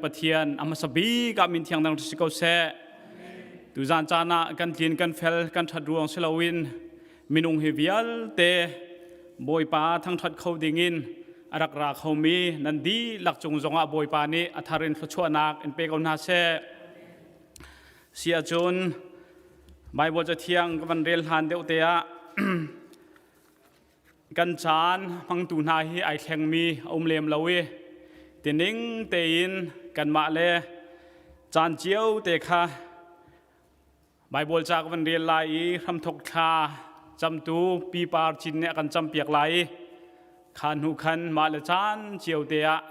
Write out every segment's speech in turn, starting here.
Pathian a hmasa bik ah min thiang dang si ko seh. Tuzan caan ah kan tlin kan fel kan ṭhat ruang si loin minung hi vialte Bawipa thangṭhat kho dingin a rak ra khomi nan dihlak cung zongah Bawipa nih a thar in thluachuahnak in pe ko hna seh. Si ahcun Baibal Cathiang ka van rel hlan deuh te ah Kan caan hmangtu hna hi ai thlengmi a um lem lo i tining tein kanmah le caan cio te kha Baibal ca ka van rel lai i hramthok thla camtu pipar cin nih a kan campiak lai i kha hnu khan mah le caan cio te ah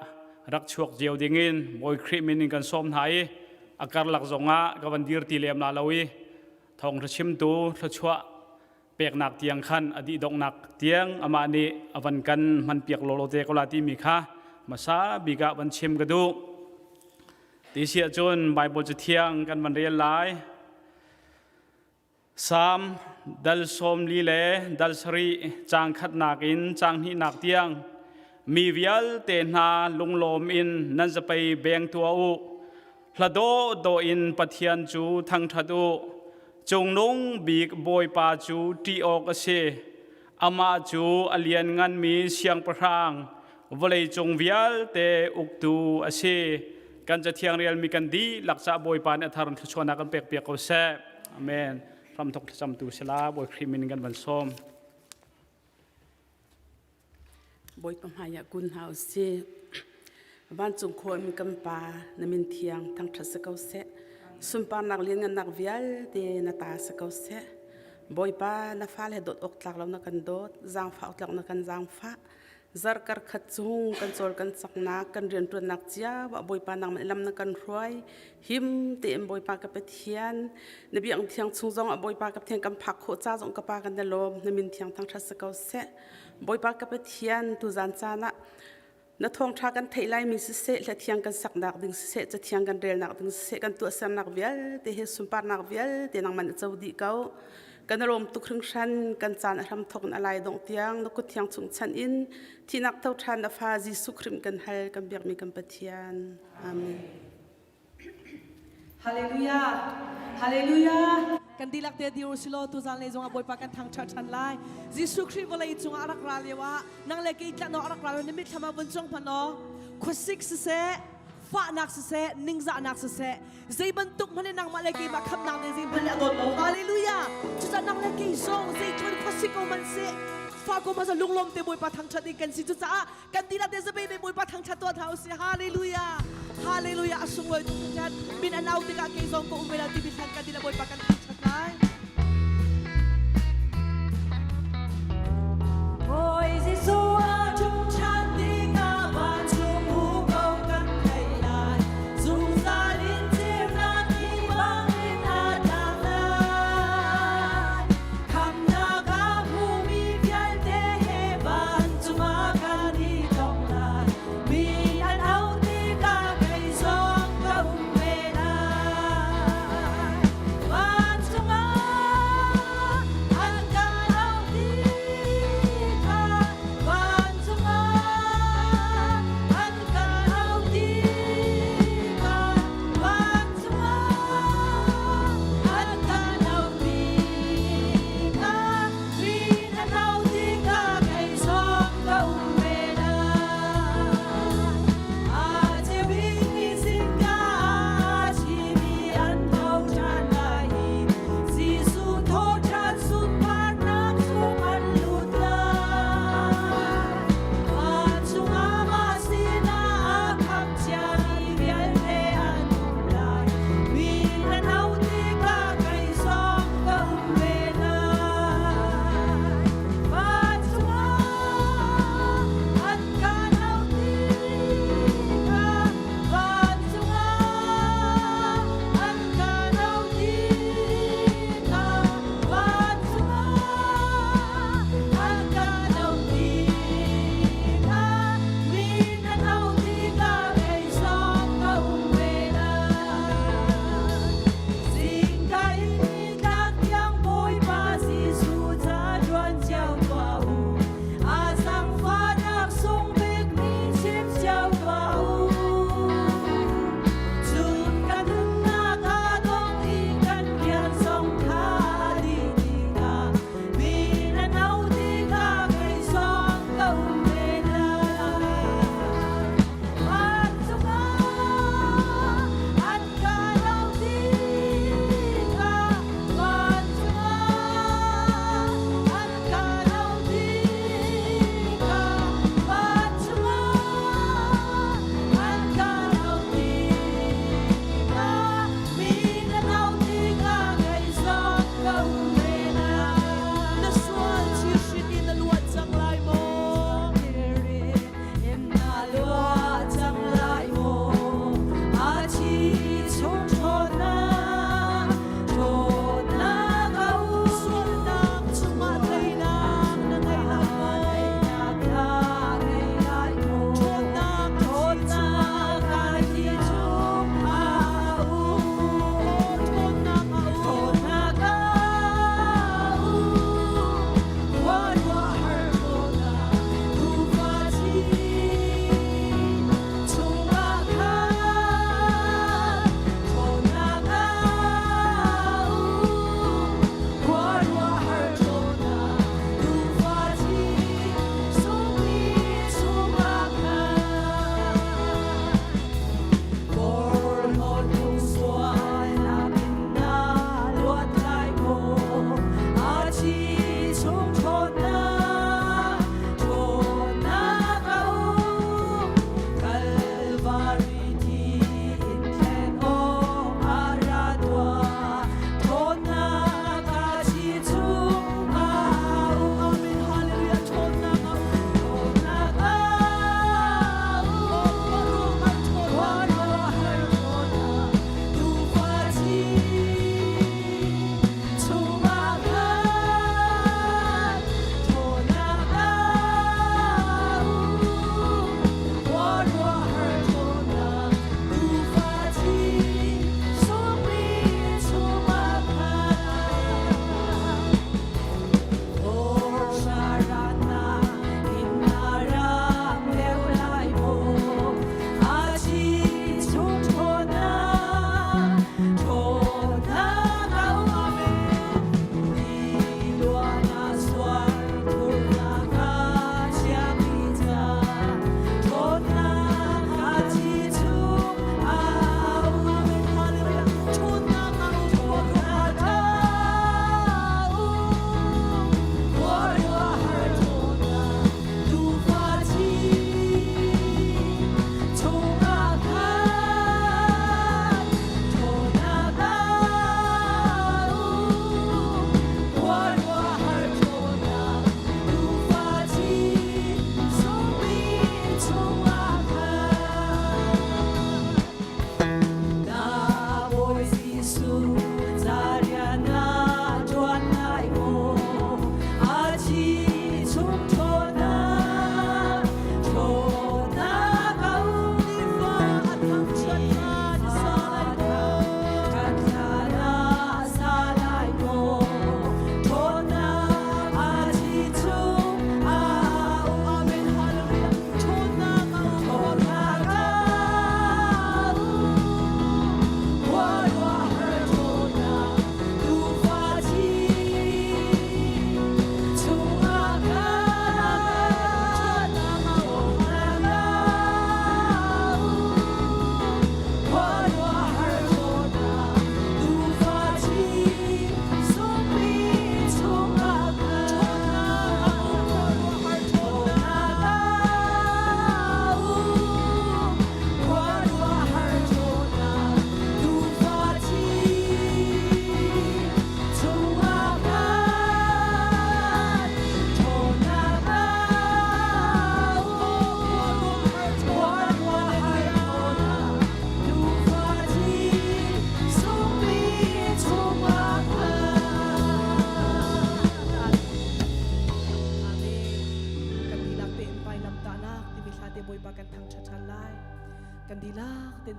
rak chuak cio dingin Bawi Khrih min in kan sawm hna i a karlak zongah ka van dir ti lem la lo i thawngṭha chimtu thluachuah peknak tiang khan a dih donghnak tiang amah nih a van kan hmanpiak lawlaw te ko la timi kha hmasa bik ah van chim ka duh. Ti si ahcun Baibal cu thiang kan van rel lai. Salm dal 40 le dal 7 caang khatnak in caang hnihnak tiang mi vialte hna lunglawm in nan zapei beng tuah u. Hla dawhdawh in Pathian cu thangṭhat u. Cungnung bik Bawipa cu ṭih awk a si. Amah cu a liannganmi siangpahrang, vawleicung vialte uktu a si. Kan Cathiang relmi kan dihlak caah Bawipa nih a thar in thluachuahnak kan pekpiak ko seh. Amen. Hramthok thlacamtu sila Bawi Khrih min in kan van sawm. Bawipa hmaiah kun hna u sih. Vancung khuami kan Pa, na min thiang thangṭhat si ko seh. Sunparnak lianngannak vialte na ta si ko seh. Bawipa, na fale dawt awk tlak lo na kan dawt, zaangfah awk tlak na kan zaangfah. Zarkar khat chung kan cawl kan caknak, kan rianṭuannak cio ah Bawipa nangmah lam na kan hruai. Him tein Bawipa ka Pathian, na biakinn thiang chung zong ah Bawipa ka Pathian kan phak khawh ca zong ka Pa kan na lawm, na min thiang thangṭhat si ko seh. Bawipa ka Pathian, tuzan caan ah na thawngṭha kan theih laimi siseh, hlathiang kan saknak ding siseh, cathiang kan relnak ding siseh, kan tuahsernak vialte he sunparnak vialte nangmah na co dih ko. Kan rawm tuk hringhran, kan caan a hram thawk in a lai dongh tiang na kut thiang chung chanh in thihnak tho ṭhan a fa Jesuh Khrih kan hal, kan biakmi kan Pathian. Amen. Hallelujah! Hallelujah! Kan dihlak te dir usilo tuzan lei zongah Bawipa kan thangṭhat ṭhan lai. Jesuh Khrih vawlei cungah a rak ra lio ah nang le kei tlah a rak ra lio na mitthlam ah vun cuang hmanh aw. Khuasik siseh, fahnak siseh, ningzahnak siseh, zei bantuk hmanh in nangmah le keimah khamnak nih zei hmanh a dawt lo. Hallelujah! Cucaah nang le kei zong zei tlun khuasik ko hmanh seh, fa ko hmanh lunglawm te Bawipa thangṭhat ding kan si. Cucaah kan dihlak te zabe me Bawipa thangṭhat tuah hna usih. Hallelujah! Hallelujah! A sunglawi tuk hringhran. Min an au tikah kei zong ka um ve lo timi thlan kan dihlak Bawipa kan thangṭhat lai. Bawi Jesuh a ṭum ṭhan tikah vancung ko kan thei lai. Zungzal in ceunak hi bangin a tlak lai. Khamnak a hmumi vialte he vancung ah kan i tong lai. Mi an auh tikah kei zong ka um ve lai. Van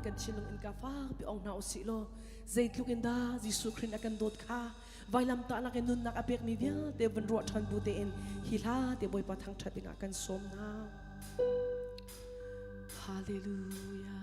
kan thinlung innka fakpi ong hna usih law zeitluk in dah Jesuh Khrih a kan dawt kha vailamtahnak in nunnak a pekmi vialte vun ruah ṭhan bu tein hi hla te Bawipa thangṭhat dingah kan sawm hna. Hallelujah.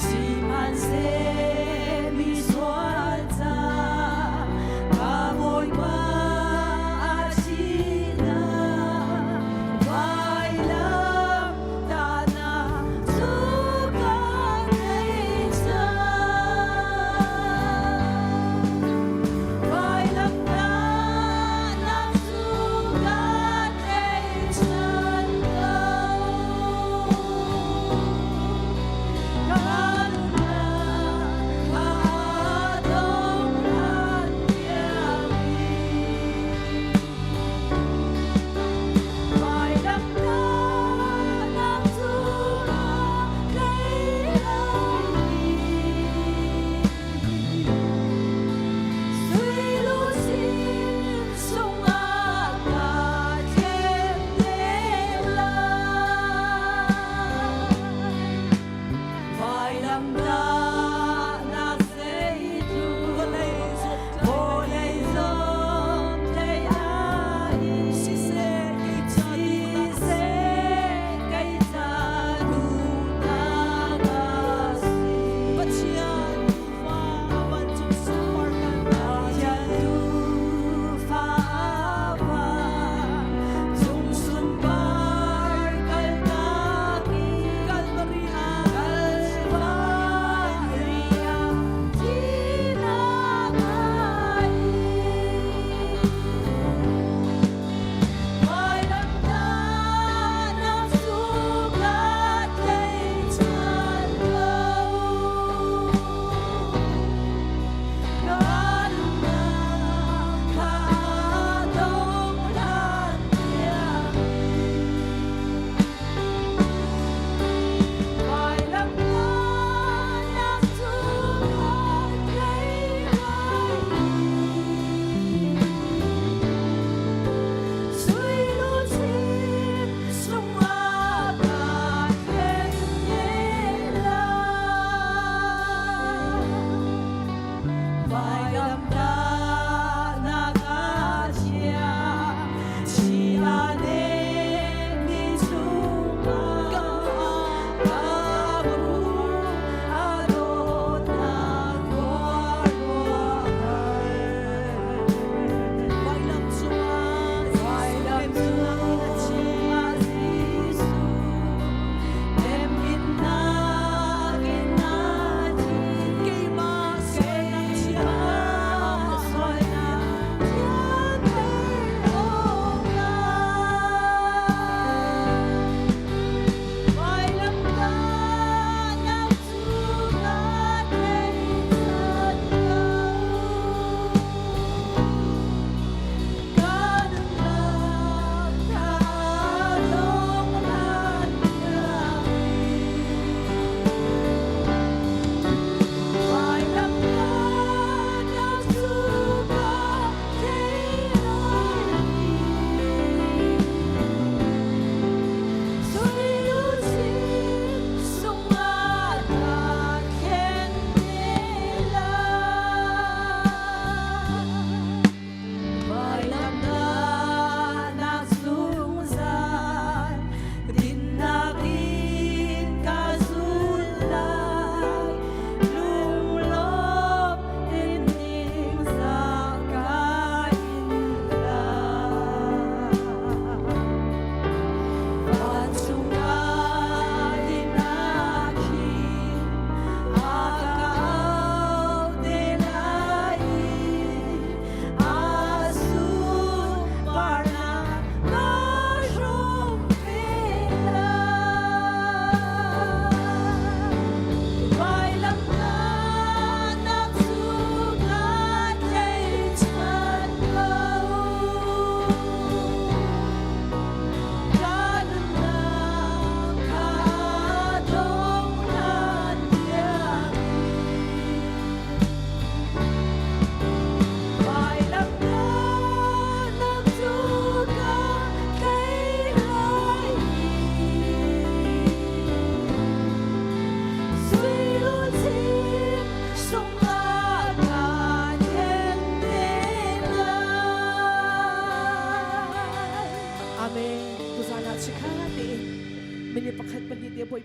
Sihmanhsehlaw.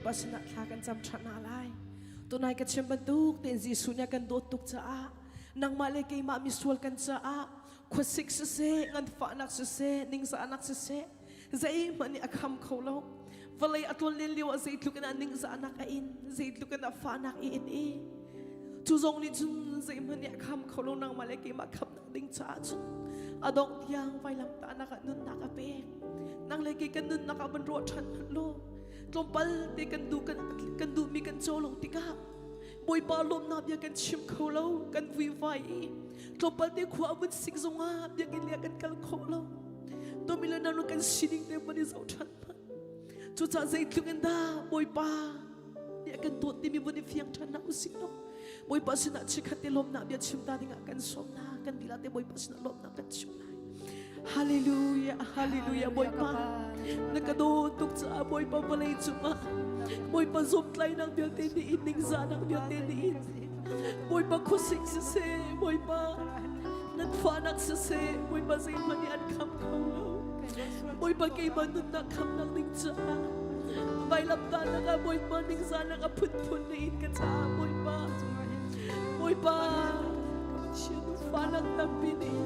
Bawipa sinah thla kan cam ṭhan hna lai. Tunai ka chim bantuk tein Jesuh nih a kan dawt tuk caah nangmah le keimah misual kan caah khuasik siseh, nganfahnak siseh, ningzahnak siseh, zeihmanh nih a kham kho lo. Vawlei a tlonlen lio ah zeitluk in a ningzahnak a in, zeitluk in a fahnak i in i cu zong nih cun zeihmanh nih a kham kho lo nangmah le keimah khamnak ding caah cun a dongh tiang vailamtahnak ah nunnak a pek. Nang le kei kan nunnak ah van ruah ṭhan hmanh law tlawmpal te kan duh kan, kan duhmi kan caw lo tikah Bawipa lawmnak bia kan chim kho lo kan vuivai i tlawmpal te khua a vun sik zongah biakinn le kan kal kho lo tomi le nanu kan sining te van i zoh ṭhan hmanh cucaah zeitluk in dah Bawipa nih a kan dawt timi vun i fiang ṭhan hna usih law Bawipa sinah chikkhat te lawmnak bia chim ta dingah kan sawm hna kan dilah te Bawipa sinah lawmnak kan chim lai Hallelujah Hallelujah Bawipa na ka dawt tuk caah Bawipa vawlei cungah Bawipa zawmtlainak vialte nih in ningzahnak vialte nih in Bawipa khuasik siseh Bawipa nan fahnak siseh Bawipa zeihmanh nih an kham kho lo Bawipa keimah nunnak khamnak ding caah vailamtahnak ah Bawipa ningzahnak a phunphun na in ka caah Bawipa Bawipa Pathian fahnak tampi nih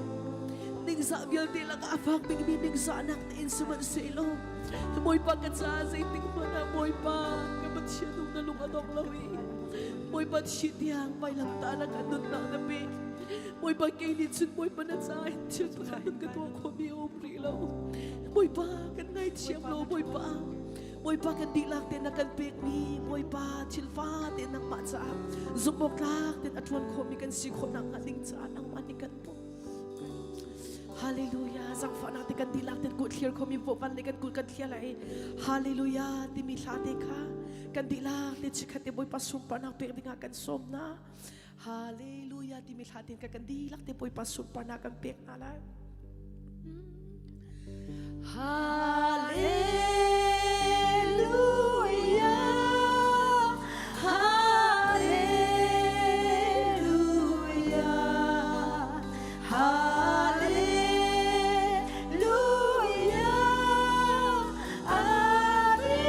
ningzah vialte lakah a fak bikmi ningzahnak na in sihmanhsehlaw Bawipa ka caah zeitik hmanh ah Bawipa ka Pathian na lung a dong lo i Bawipa thi tiang vailamtahnak ah nunnak na pek Bawipa kei nih cun Bawipa na caah hin thil pakhat hmanh ka tuah khawhmi a um rih lo. Bawipa kan ngaithiam lo Bawipa. Bawipa kan dihlak tein na kan pekmi Bawipa thil fate nangmah caah zumhawktlak tein a ṭuan khawhmi kan si khawh nakhnga ding caah nangmah nih kan bawmh. Hallelujah zangfahnak te kan dihlak tein kut thlir khomi van le kan kut kan thliar lai Hallelujah timi hla te kha kan dihlak te chikhat te Bawipa sunparnak pek dingah kan sawm hna. Hallelujah timi hla tin kan dihlak te Bawipa sunparnak kan pek hna lai. Hallelujah Hallelujah Hallelujah Amen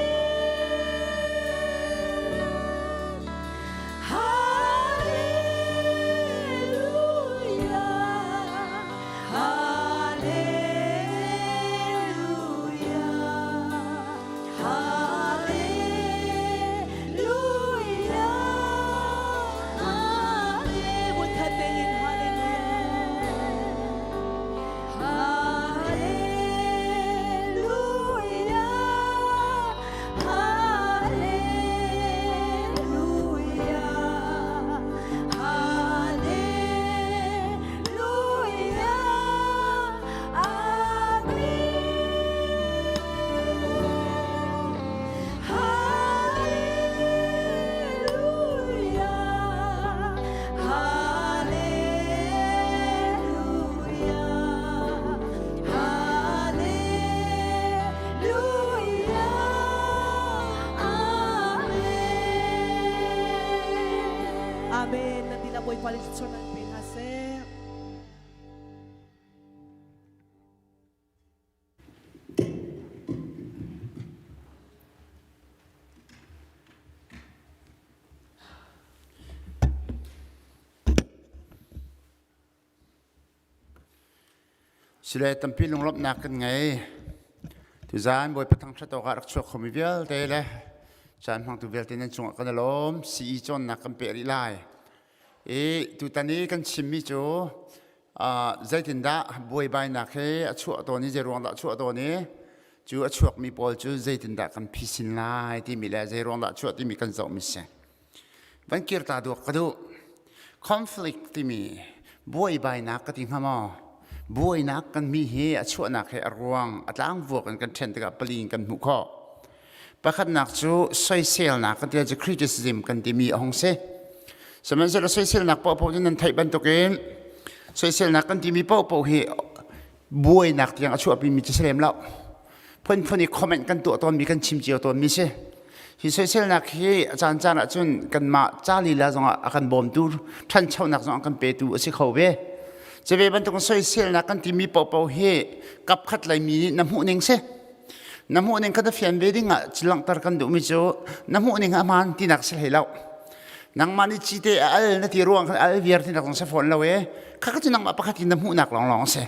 Amen. Nan dilah Bawipa nih thluachuah nan pe hna seh. Sile tampi lunglawmhnak kan ngei. Tuzaan Bawipa thangṭhat awkah rak chuak khomi vialte le caan hmangtu vialte nan cungah kan i lawm. CE cawnnak kan peh rih lai. I tutan i kan chimmi cu zeitindah buaibainak hi a chuah tawn i zeiruang dah a chuah tawn i cu a chuakmi pawl cu zeitindah kan phisin lai timi le zeiruang dah a chuah timi kan zohmi si. Van kir ta duak ka duh. Conflict timi buaibainak ka ti hnga maw? Buainak kan mi hi a chuahnak hi a ruang a tlangvuak in kan ṭhen tikah pali in kan hmuh khawh. Pakhatnak cu soiselnak kan ti cu criticism kan timi a hung si. Sihmanhsehlaw soiselnak paohpaoh cu nan theih bantukin soiselnak kan timi paohpaoh hi buainak tiang a chuahpimi cu si lem lo. Phunphun i comment kan tuah tawnmi kan chim cio tawnmi si. Hi soiselnak hi a caan caan ahcun kanmah ca lila zongah a kan bawmtu ṭhanchonak zong a kan petu a si kho ve. Cuve bantuk soiselnak kan timi paohpaoh hi kapkhat lei mi nih na hmuh ning si. Na hmuh ning kha na fian ve ding ah langhter kan duhmi cu na hmuh ning a hmaan tinak si hlei lo. Nangmah nih cite a al na ti ruang khan al viar tinak zong si fawn lo e. Kha cu nangmah pakhat in na hmuhnak lawnglawng a si.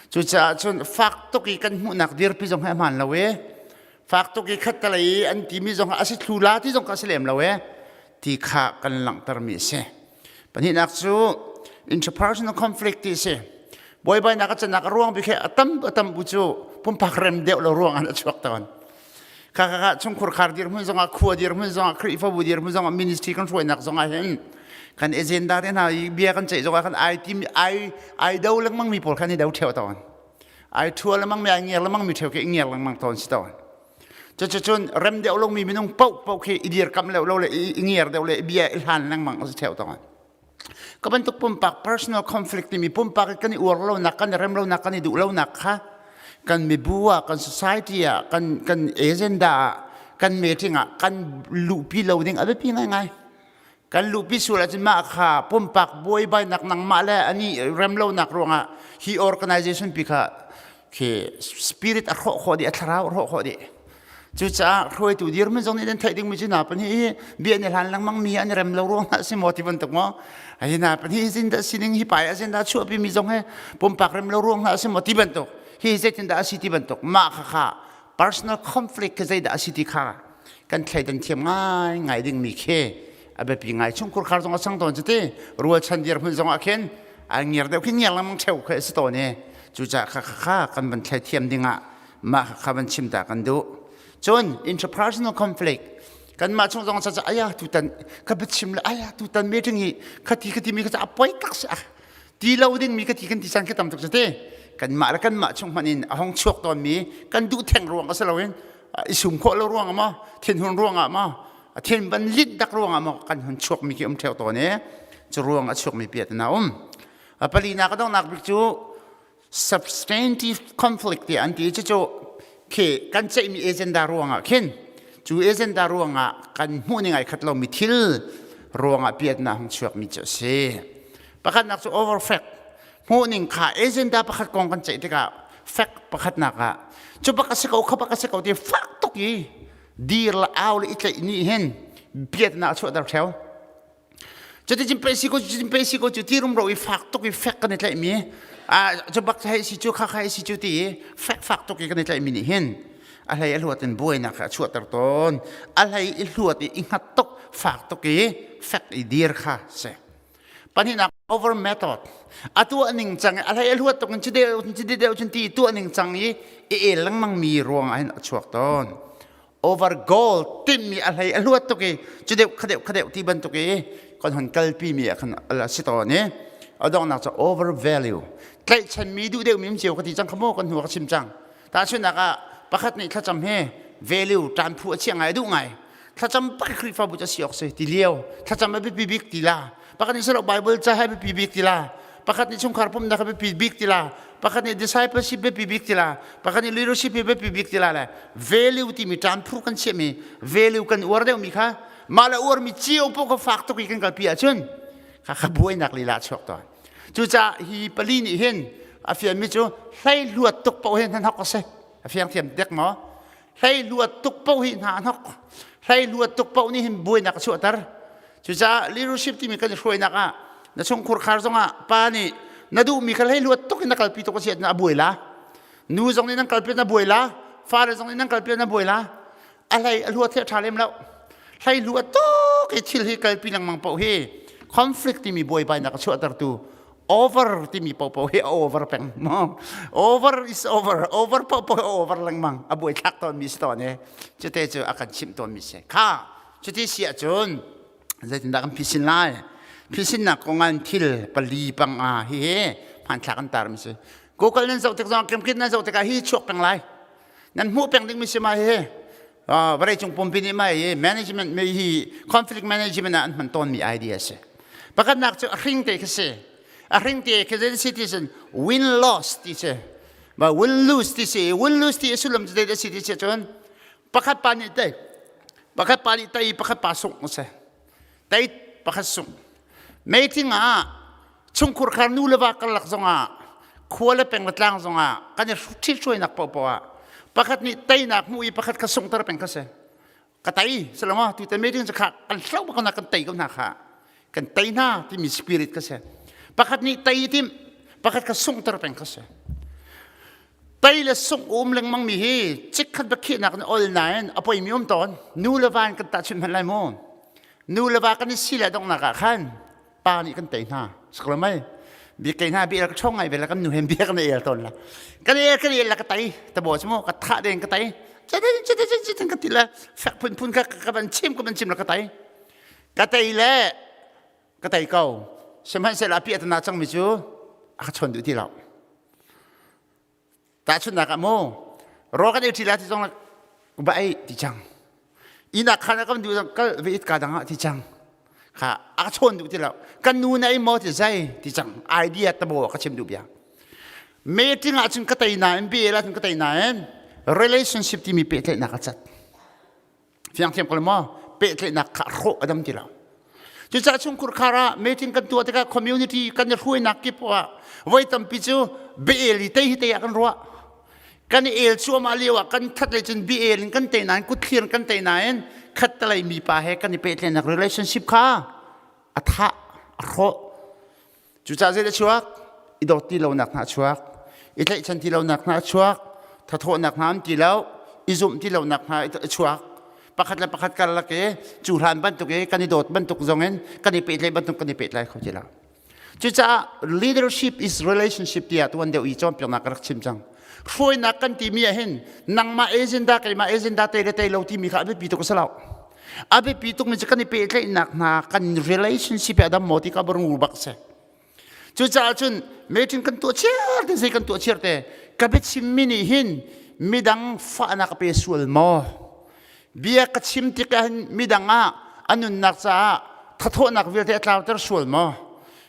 Cucaah cun fak tuk i kan hmuhnak dirpi zong hi a hmaan lo e. Fak tuk i khattelei i an timi zong a si thlu la ti zong kha a si lem lo e ti kha kan langhtermi a si. Pahnihnak cu interpersonal conflict ti a si. Buaibainak a cannak a ruang bik he a tam a tam bu cu pumpak rem deuh lo ruang ah a chuak tawn. Kha kha kha chungkhur khar dirhmun zongah khua dirhmun zongah Khrihfabu dirhmun zongah ministry kan hruainak zongah hin kan agenda te hna i bia kan ceih zongah kan ai tim ai ai do lengmang mi pawl khan i do theo tawn. Ai thua lengmang mi ai ngiar lengmang mi theo khi i ngiar lengmang tawn si tawn. Cucun rem deuh lomi minung paoh paoh khi i dirkamh deuh lo le i ngiar deuh le bia i hlan lengmang a si theo tawn. Ka bantuk pumpak personal conflict timi pumpak kan i uar lonak, kan i rem lonak, kan i duh lonak kha kan mibu ah, kan society ah, kan kan agenda ah, kan meeting ah kan luhpi lo ding a biapi ngaingai. Kan luhpi sual ahcun mah kha pumpak buaibainak nangmah le ani rem lonak ruangah hi organization pi kha khi spirit a hrawh khawh dih a thlarau a hrawh khawh dih. Cucaah hruaitu dirhmun zong nih nan theih dingmi cu na pan hi bia an i hlan lengmang mi an i rem lo ruangah si maw ti bantuk maw hi na pan hi zindah sining hi pai ah zindah chuahpi mi zong he pumpak rem lo ruangah si maw ti bantuk hi zeitindah a si ti bantuk mah kha kha personal conflict khi zeidah a si ti kha kan thleidan thiam ngai ngai dingmi khi a biapi ngai chungkhur khar zong a sang tawn cuti rualchan dirhmun zong ah khin ai ngiar deuh khi ngiar lengmang theu khi a si tawn i cucaah kha kha kha kan van thlei thiam ding ah mah kha van chim ta kan duh cun interpersonal conflict kanmah chung zong ca aya tutan ka biachim le aya tutan meeting hi khati khati mi kha a poi tak si ti lo ding mi ka ti kan ti caan khi tam tuk te kanmah le kanmah chung hmanh in a hong chuak tawn mi kan duh theng ruang a si lo in i sum khawh lo ruang ah maw thinhun ruang ah maw a thin van lit dak ruang ah maw kan hun chuak mi khi um theo tawn e cu ruang a chuak mi piat na um a pali nak a donghnak bik cu substantive conflict ti an ti cucu khi kan ceihmi agenda ruangah khin cu agenda ruangah kan hmuh ning ai khat lomi thil ruangah piatnak hung chuakmi cu a si pakhatnak cu over fact hmuh ning kha agenda pakhat kong kan ceih tikah fact pakhatnak ah cu bak a si ko kha bak a si ko ti fak tuk i dir le au le i tlaih nih hin piatnak a chuahter theo Cuticun pei si ko cuticun pei si ko cu ti rumro i fak tuk i fek kan i tlaihmi cu bak hei si cu kha kha hei si cu ti i fek fak tuk i kan i tlaihmi nih hin a hlei a hluat in buainak kha a chuahter tawn a hlei i hluat i i hngat tuk fak tuk i fek i dir kha si pahnihnak over method a tuah ning cang a hlei a hluat tuk in cu deuh cun cu deuh cun ti tuah ning cang i i el lengmang mi ruang ah hin a chuak tawn over goal timmi a hlei a hluat tuk i cu deuh kha deuh kha deuh ti bantuk i kan hon kalpi mi ah khan a si tawn i a donghnak cu over value tlaihchanmi duh deuh mi um cio ka ti cang kha maw kan hnu ka chim cang tahchunhnak ah pakhat nih thlacam he value ṭan phu a chia ngai duh ngai thlacam pakhat Khrihfabu cu a si awk si ti lio thlacam a biapi bik ti la pakhat nih silo Bible ca he biapi bik ti la pakhat nih chungkhar pumnak a biapi bik ti la pakhat nih discipleship biapi bik ti la pakhat nih leadership hi biapi bik ti la le value timi ṭan phu kan chiahmi value kan uar deuhmi kha mah le uarmi cio poh kha fak tuk i kan kalpi ahcun kha kha buainak lila a chuak tawn cucaah hi pali nih hin a fianmi cu hleihluat tuk paoh hi hnahnok a si a fiang thiam dek maw hleihluat tuk paoh hi hna a hnok hleihluat tuk paoh nih hin buainak a chuahter cucaah leadership timi kan i hruainak ah na chungkhur khar zongah pa nih na duhmi kha hleihluat tuk in na kalpi tuk a si a buai la nu zong nih nan kalpi na buai la fale zong nih nan kalpi na buai la a hlei a hluat hi a ṭha lem lo hlei hluat tuk i thil hi kalpi lengmang paoh hi conflict timi buaibainak a chuahtertu over timi paohpaoh hi a over peng mo over is over over paohpaoh hi over lengmang a buai thlak tawnmi si tawn e cute cu a kan chimh tawnmi si kha cuti si ahcun zeitindah kan phisin lai phisinnak kong ah thil pali panga hi hi hmanthlak an tarmi si Google nan zoh tik zong kemkit nan zoh tikah hi chuak peng lai nan hmuh peng dingmi si ma hi vawlei cung pumpi nih ma hi management mi hi conflict management ah an hman tawnmi idea si pakhatnak cu a hring te khi si a hring te khi zei si ti sin win loss ti si ba win lose ti si win lose ti sullam cu zei si ti si cun pakhat pa nih tei pakhat pa nih tei pakhat pa sungh si tei pakhat sungh meeting ah chungkhur khar nu le va karlak zongah khua le peng le tlang zongah kan i ṭhithruainak paohpaoh ah. Pakhat nih teinak hmuh i pakhat kha sunghter peng kha si. Ka tei salama tu te meeting cu kha kan hlo bak na kan tei ko hna kha. Kan tei hna timi spirit kha si. Pakhat nih tei tim pakhat kha sunghter peng kha si. Tei le sungh um lengmang mi hi chikkhat biakhiahnak in ol nain a poimi um tawn. Nu le va in kan tahchunh hmanh lai mu. Nu le va kan i si le donghnak ah khan pa nih kan tei hna. Saklo mai. Bia kei hna bia ka ṭhawng ngai ve la kan nu hen bia kan el tawn la. Kan el kan el la ka tei. Tabo cu mu ka thah deng ka tei. Cete cete cete ka ti la fek phunphun ka ka van chim ka van chim la ka tei. Ka tei le ka tei ko. Sihmanhsehlaw a piahtana cangmi cu a ka chawn duh ti lo. Tahchunhnak ah mu rawl kan ei ṭi lai ti zong va ei ti cang. Inn ah khan ah kan duh zong kal ve it ka dang ah ti cang. Kha a ka chawn duh ti lo. Kan nu na ei maw ti zai ti cang. Idea tabo ka chim duh bia. Meeting ah cun ka tei nain bia ah cun ka tei nain relationship timi pehtlaihnak a cat. Fiang thiam ko maw? Pehtlaihnak kha hrawh a dam ti lo. Cucaah chungkhur khar ah meeting kan tuah tikah community kan i hruainak kip ah voi tampi cu bia i tei hi tei ah kan ruah. Kan i el cuahmah lio ah kan khat lei cun bia in kan tei nain kutthlir in kan tei nain khat talei mi pa he kan i pehtlaihnak relationship kha a thah a hrawh. Cucaah zeidah chuak? I dawt ti lonak hna a chuak. I tlaihchan ti lonak hna a chuak. Thathawhnak hna an ti lo. I zumh ti lonak hna a chuak. Pakhat le pakhat karlak i cu hlan bantuk i kan i dawt bantuk zong in kan i pehtlaih bantuk kan i pehtlai kho ti lo. Cucaah leadership is relationship tiah tuan deuh i cawnpiaknak ka rak chim cang. Hruainak kan timi ah hin nangmah agenda keimah agenda te le te lo timi kha a biapi tuk a si lo. A biapi tukmi cu kan i pehtlaihnak hna kan relationship a dam maw ti kha barung bak si. Cucaah cun meeting kan tuah chiar te zei kan tuah chiar te ka biachimmi nih hin midang fahnak a pe sual maw? Bia ka chim tikah hin midang ah a nunnak caah thathawhnak vialte a tlauter sual maw?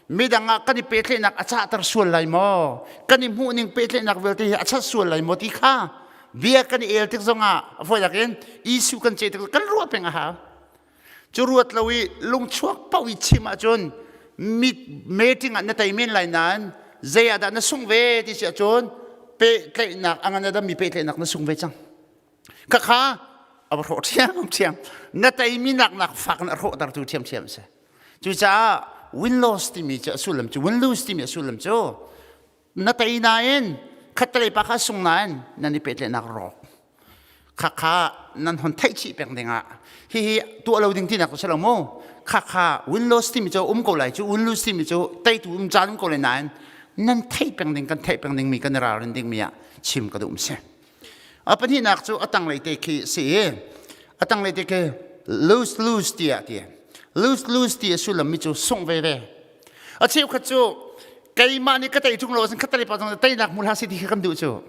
Midang ah kan i pehtlaihnak a cahter sual lai maw? Kan i hmuhning pehtlaihnak vialte hi a chat sual lai maw ti kha bia kan i el tik zongah a fawinak in issue kan ceih tik kan ruah peng a hau. Cu ruat lo i lungchuak paoh i chim ahcun meeting ah na tei men lai nain zei ah dah na sung ve ti si ahcun pehtlaihnak a ngan a dammi pehtlaihnak na sung ve cang. Khakha a va hrawh ṭhiamṭhiam. Na teimi nak nak fak in a hrawhtertu ṭhiamṭhiam a si. Cucaah win lose timi cu a sullam cu win lose timi a sullam cu na tei nain khattelei pa kha sung nain nan i pehtlaihnak rawk. Khakha nan hon theih chih peng dingah hihi tuah lo ding tinak cu si lo mu. Khakha win lose timi cu um ko lai cu win lose timi cu teitu um caan um ko lai nain nan theih peng ding kan theih peng ding mi kan i ralrin ding mi ah chim ka duh si. A pahnihnak cu a tanglei te khi si i a tanglei te khi lose lose tiah ti. Lose lose ti a sullam mi cu sungh veve. A cheukhat cu keimah nih ka tei ṭung lo ahcun khattelei pa zong teinak hmu hlah seh ti kha kan duh cu.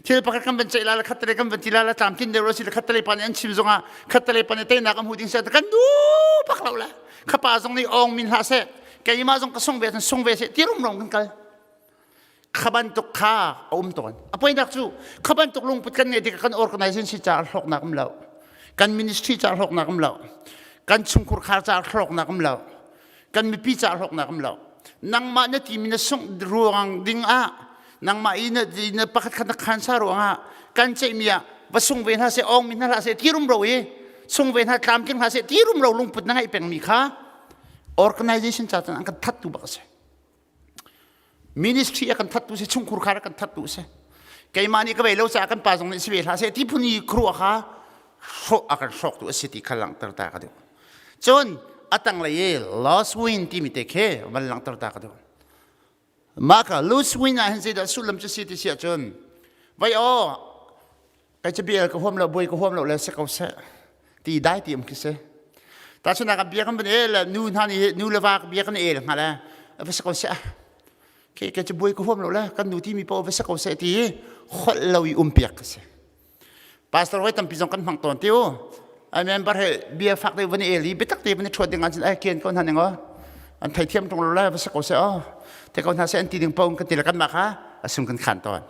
Thil pakhat kan van ceih la le khattelei kan van ti la le tlamtlin deuh lo si le khattelei pa nih an chim zongah khattelei pa nih teinak a hmu ding seh kan duh bak lo le kha pa zong nih ong min hlah seh keimah zong ka sung ve ahcun sung ve seh ti rumro kan kal. Kha bantuk kha a um tawn. A poinak cu kha bantuk lungput kan ngeih tikah kan organization si caah hlawknak um lo. Kan ministry caah hlawknak um lo. Kan chungkhur khar caah hlawknak um lo. Kan mipi caah hlawknak um lo. Nangmah na timi na sungh ruang ding ah nangmah i na, na pakhat khat na khansa ruangah kan ceihmi ah va sung ve hna seh ong mi hna hlah seh ti rumro i sung ve hna tlamtling hna seh ti rumro lungput na ngeih pengmi kha organization ca cun an kan thattu bak a si. Ministry a kan thattu si chungkhur khar a kan thattu si keimah nih ka vei lo caah kan pa zong nih si ve hlah seh ti phun i khuaruah kha hrawh a kan hrawktu a si ti kha langhter ta ka duh cun a tanglei i lost win timi te khi van langhter ta ka duh mah ka loose win ah hin zeidah sullam cu si ti si ahcun vai aw Kai cu bia ka huam lo buai ka huam lo le si ko seh ti dai ti um khi si. Tahchunhnak ah bia kan van el nu hna nih nu le va bia kan el hnga le va si ko seh. Ke ke cu buai ka huam lo le kan nu ti mi paoh va si ko seh ti holh lo i um piak ka si. Pastor hoi tampi zong kan hmang tawn ti u. Ai member he bia fak deuh van el i biatak te van i ṭhuat ding ahcun ai kian ko hna ning aw. An theithiam ṭung lo le va si ko seh aw. Te ko hna seh an ti ding paoh kan ti le kanmah kha a sung kan khan tawn.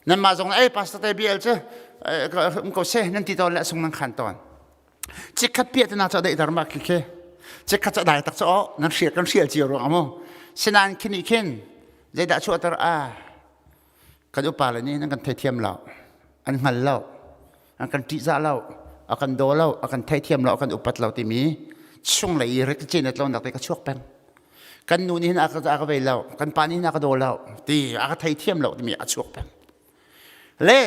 Nanmah zong ei pastor te BL cu um ko seh nan ti tawn le sung nan khan tawn. Chikkhat piah te na cho dei tar ma khi khi. Chikkhat cho dai tak cho o nan hrial kan hrial cio ruang amu. Sinan khini khin zeidah chuah tar a kan upa le nih nan kan theithiam lo. An hngal lo. An kan ṭihzah lo. A kan daw lo. A kan theithiam lo. A kan upat lo timi chunglei i riticin a tlonak te ka chuak peng. Kan nu nih hin a ka vei lo. Kan pa nih hin a ka daw lo. Ti a ka theithiam lo timi a chuak peng. Le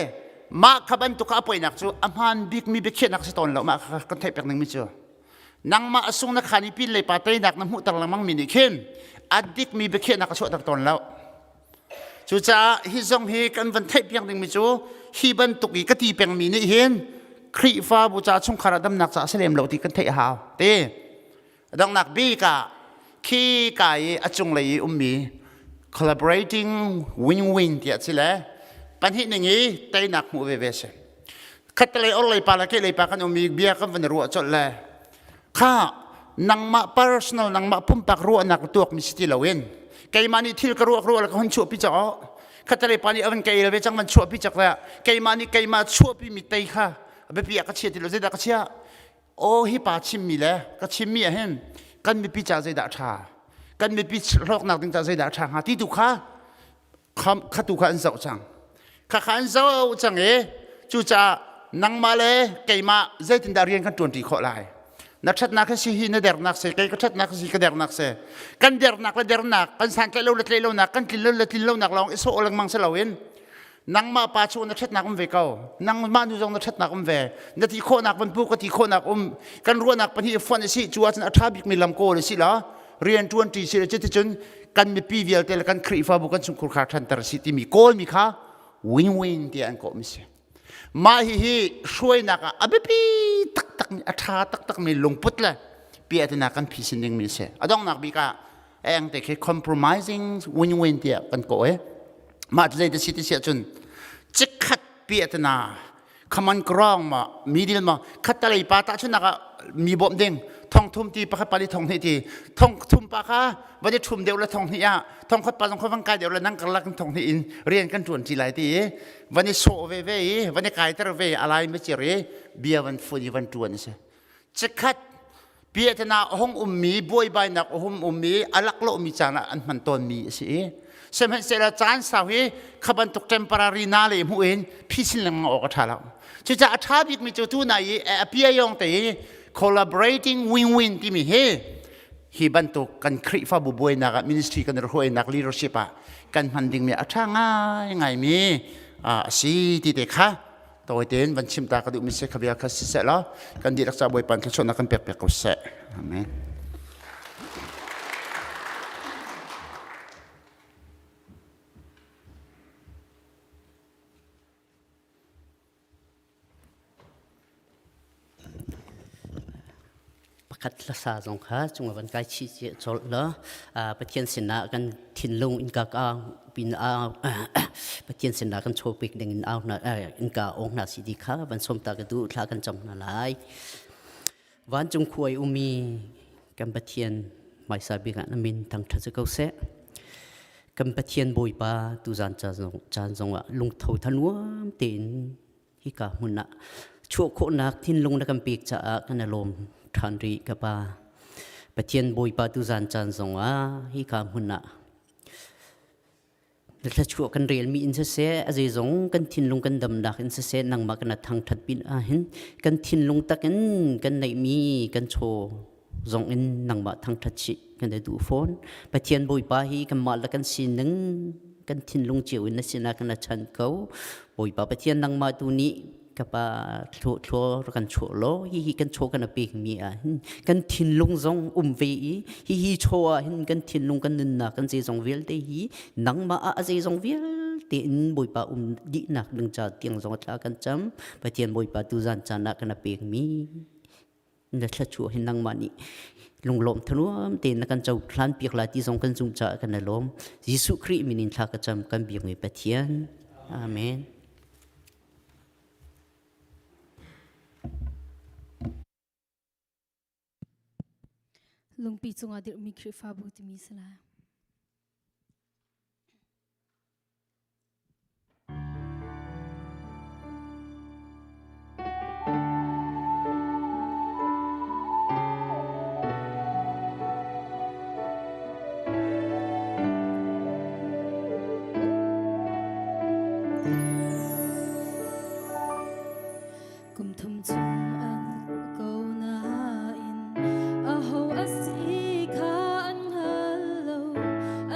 mah kha bantuk a poinak cu a hmaan bikmi biakhiahnak si tawn lo mah kha kan theih pek dingmi cu nangmah a sung na khan i pin lei pa teinak na hmuhter lengmang mi nih khin a dikmi biakhiahnak a chuahter tawn lo. Cucaah hi zong hi kan van theih piak dingmi cu hi bantuk i ka ti pengmi nih hin Khrihfabu ca chungkhar ah damnak ca a si lem lo ti kan theih a hau. Ti donghnak bik ah khi ka i a cunglei i ummi collaborating win-win tiah si le pahnih ning i teinak hmuh veve si. Khattelei orlei pa le kehlei pa kan um i bia kan van ruah colh le kha nangmah personal nangmah pumpak ruahnak tuakmi si ti loin keimah nih thil ka ruak ruah le ka hun chuahpi cak khattelei pa nih a van kei ve cang van chuahpi cak le keimah nih keimah chuahpi mi tei kha biapi ah ka chia ti lo zeidah ka chia aw hi pa chimmi le ka chimmi ah hin kan mipi ca zeidah ṭha kan mipi hlawknak ding ca zeidah ṭha hnga ti tu kha kha tu kha an zoh cang kha kha an zoh cang i cucaah nangmah le keimah zeitindah rian kan ṭuanṭi khawh lai na ṭhatnak hi si hi na dernak si kei ka ṭhatnak si ka dernak si kan dernak le dernak kan santlaih lo le tlaih lonak kan tlin lo le tlin lonak lawng i sawh lengmang si loin nangmah pa cu na ṭhatnak um ve ko nangmah nu zong na ṭhatnak um ve na ti khawhnak van pu ka ti khawhnak um kan ruahnak pahnih i fonh a si cu ahcun a ṭha bikmi lam kawl a si la rian ṭuan ṭi si le cuticun kan mipi vialte le kan Khrihfabu kan chungkhur kha ṭhanter si timi kawlmi kha win-win tiah an kawhmi si. Mah hihi hruainak ah a biapi taktakmi a ṭha taktakmi lungput le piahtana kan phisin dingmi a si. A donghnak bik ah eng te khi compromising win-win tiah kan kawh i mah cu zei si ti si ahcun chikkhat piahtana common ground ma middle ma khattalei pa tahchunnak ah mi bawmh ding thong thum ti pakhat pali thong hnih ti thong thum pa kha va di thum deuh le thong hnih ah thong khat pa zong kha van kai deuh le nang karlak in thong hnih in rian kan tuan ti lai ti i van i sawh ve ve i van i kaiter ve alai ma cir i bia van fun i van tuan si chikhat piatana a hung ummi buaibainak a hung ummi a laklawhmi caan ah an hman tawnmi a si i sihmanhsehlaw caan sau hi kha bantuk temporary na le hmuh in phisin lengmang awk a ṭha lo cucaah a ṭha bikmi cu tu na i a piayong te i collaborating win-win timi hi hi bantuk kan Khrihfabu buainak ah ministry kan hruainak leadership ah kan hman dingmi a ṭha ngaingaimi a si ti te kha tawi tein van chim ta ka duhmi si kha bia kha si seh law kan dihlak ca Bawipa thluachuahnak kan pek piak ko seh. Amen. Pakhat hlasa zong kha cunga van kai chi cawlh la Pathian sinah kan thinlung innka ka pin a Pathian sinah kan chawpik ding in au hna innka ong hna si ti kha van som ta ka du thla kan cam hna lai vancung khuai umi kan Pathian hmaisa bik ah na min thangṭhat si ko seh kan Pathian Bawipa tuzan caan zong ah lungtho thanuam tein hika hmun ah chuah khawhnak thinlung na kan pek caah kan i lawm ṭhan rih ka pa. Pathian Bawipa tuzan caan zong ah hika hmun ah na thluachuah kan relmi in siseh a zeizong kan thinlung kan damnak in siseh nangmah kan thangṭhat pin ahhin kan thinlung takin kan neihmi kan chaw zong in nangmah thangṭhat chih kan i duh fawn. Pathian Bawipa hi kanmah le kan sining kan thinlung cio in na sinah kan chan ko. Bawipa Pathian nangmah tu nih ka pa thlua kan chuah law hihi kan chaw kan pek mi ah hin kan thinlung zong um ve i hihi chaw ah hin kan thinlung kan nunnak kan zeizong vialte hi nangmah ah a zeizong vialte in Bawipa um dihnak ding ca tiang zong thla kan cam Pathian Bawipa tu zan caan ah kan pek mi na thluachuah hin nangmah nih lunglawm thanuam tein na kan cohlan piak lai ti zong kan zum caah kan i lawm. Jesuh Khrih min in thla ka cam kan biakmi Pathian. Amen. Lungpi cungah dirhmi Khrihfabu timi si lai.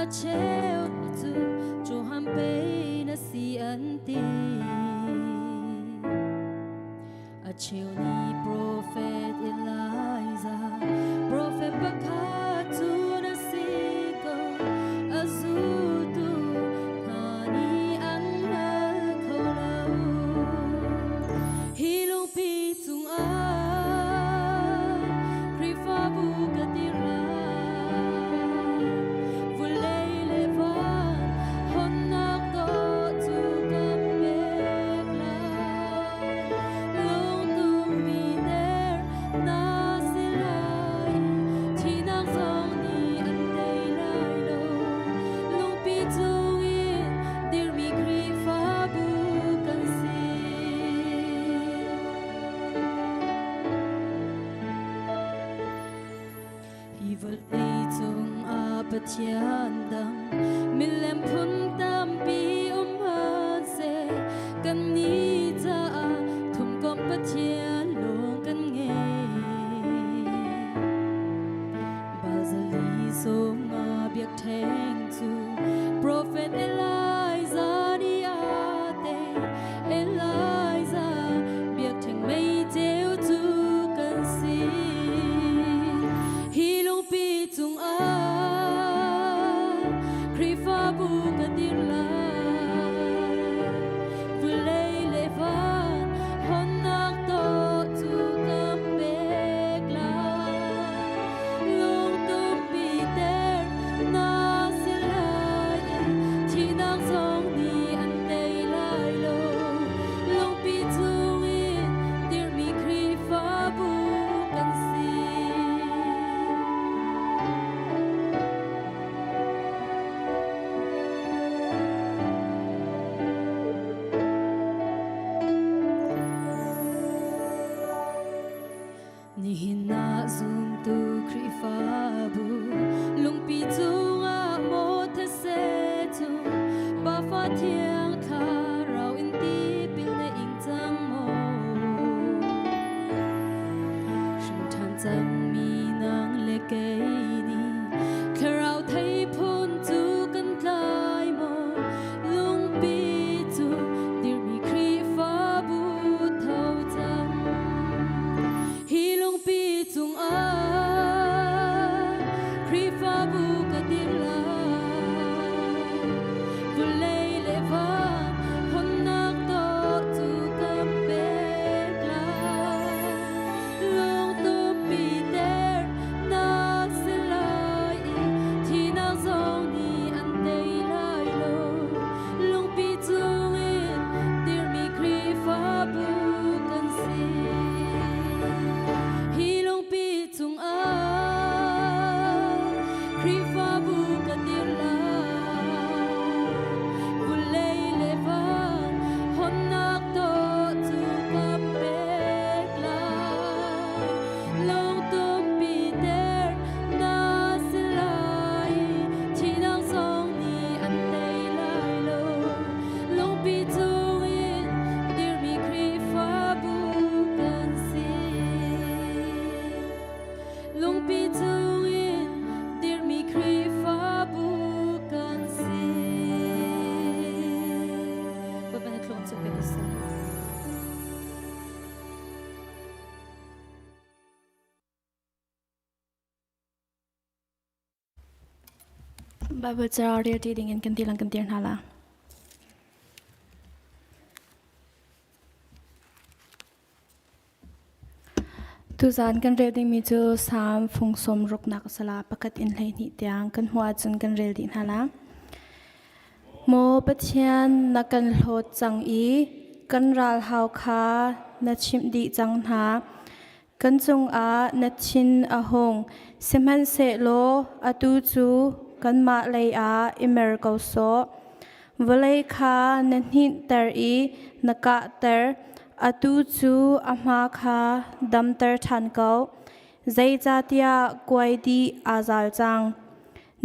A cheu cu Johan pei na si an ti. A cheu nih profet Elijah, profet pakhat cu na si ko. A zultu hna nih an hngal kho lo. Hi lungpi cungah Khrihfabu ka dir lai. Vulei le van hawnnak dawh cu ka pek lai. Lungtumpi der na si lai. Thihnak zong nih an tei lai lo. Lungpi cungin dirmi Khrihfabu kan si. Hi vawlei cungah Pathian dang milem phun tampi um hmanhseh kannih caah thumkomh Pathian lawng kan ngei. Bazali sawmnga biakṭheng cu Profet Elijah nih a tei. Elijah biakṭheng meiceu cu kan si. Hi lungpi cungah Khrihfabu ka dir lai. Vulei le van hawnnak tawh cu kan pek lai. Lungtumpi ter na si lai i thihnak zong nih an tei lai lo. Lungpi cungin dirmi Khrihfabu kan si. Nihin ah zumtu Khrihfabu lungpi cungah maw these cu Pafa thiang thlarau in tipil na ing cang maw? Hrimṭhan cangmi nang le kei nih thlarau theiphun cu kan tlai maw? Lungpi cu dirmi Khrihfabu tho cang. Hi lungpi cungah Khrihfabu ka dir lai. Vulei le van hawnnak tawh cu kan pek lai. Lungtumpi ter na si lai i thihnak zong nih an tei lai lo. Lungpi cungin dirmi Khrihfabu kan si. Hi lungpi cungah Khrihfabu kan dir lai. Vulei le van hawnnak tawh cu kan pek lai. Lungtumpi ter na si lai. Thihnak zong nih an tei lai lo. Lungpi cungin dirmi Khrihfabu kan si. Lungpi cungin dirmi Khrihfabu kan si. Bawipa na thlung cu pe ko seh. Bible ca rel ti ding in kan ti lang kan tir hna la. Tuzan kan rel dingmi cu Salm fung sawm ruknak sala pakhat in 12 tiang kan hmuh ahcun kan rel dih hna la. Maw Pathian na kan hlawt cang i kan ralhau kha na chimh dih cang hna. Kan cungah na thin a hung, sihmanhsehlaw atu cu kanmah lei ah i mer ko sawh. Vawlei kha na hninhter i na kahter, atu cu a hma kha damter ṭhan ko, zeicahtiah kuai dih aa zal cang.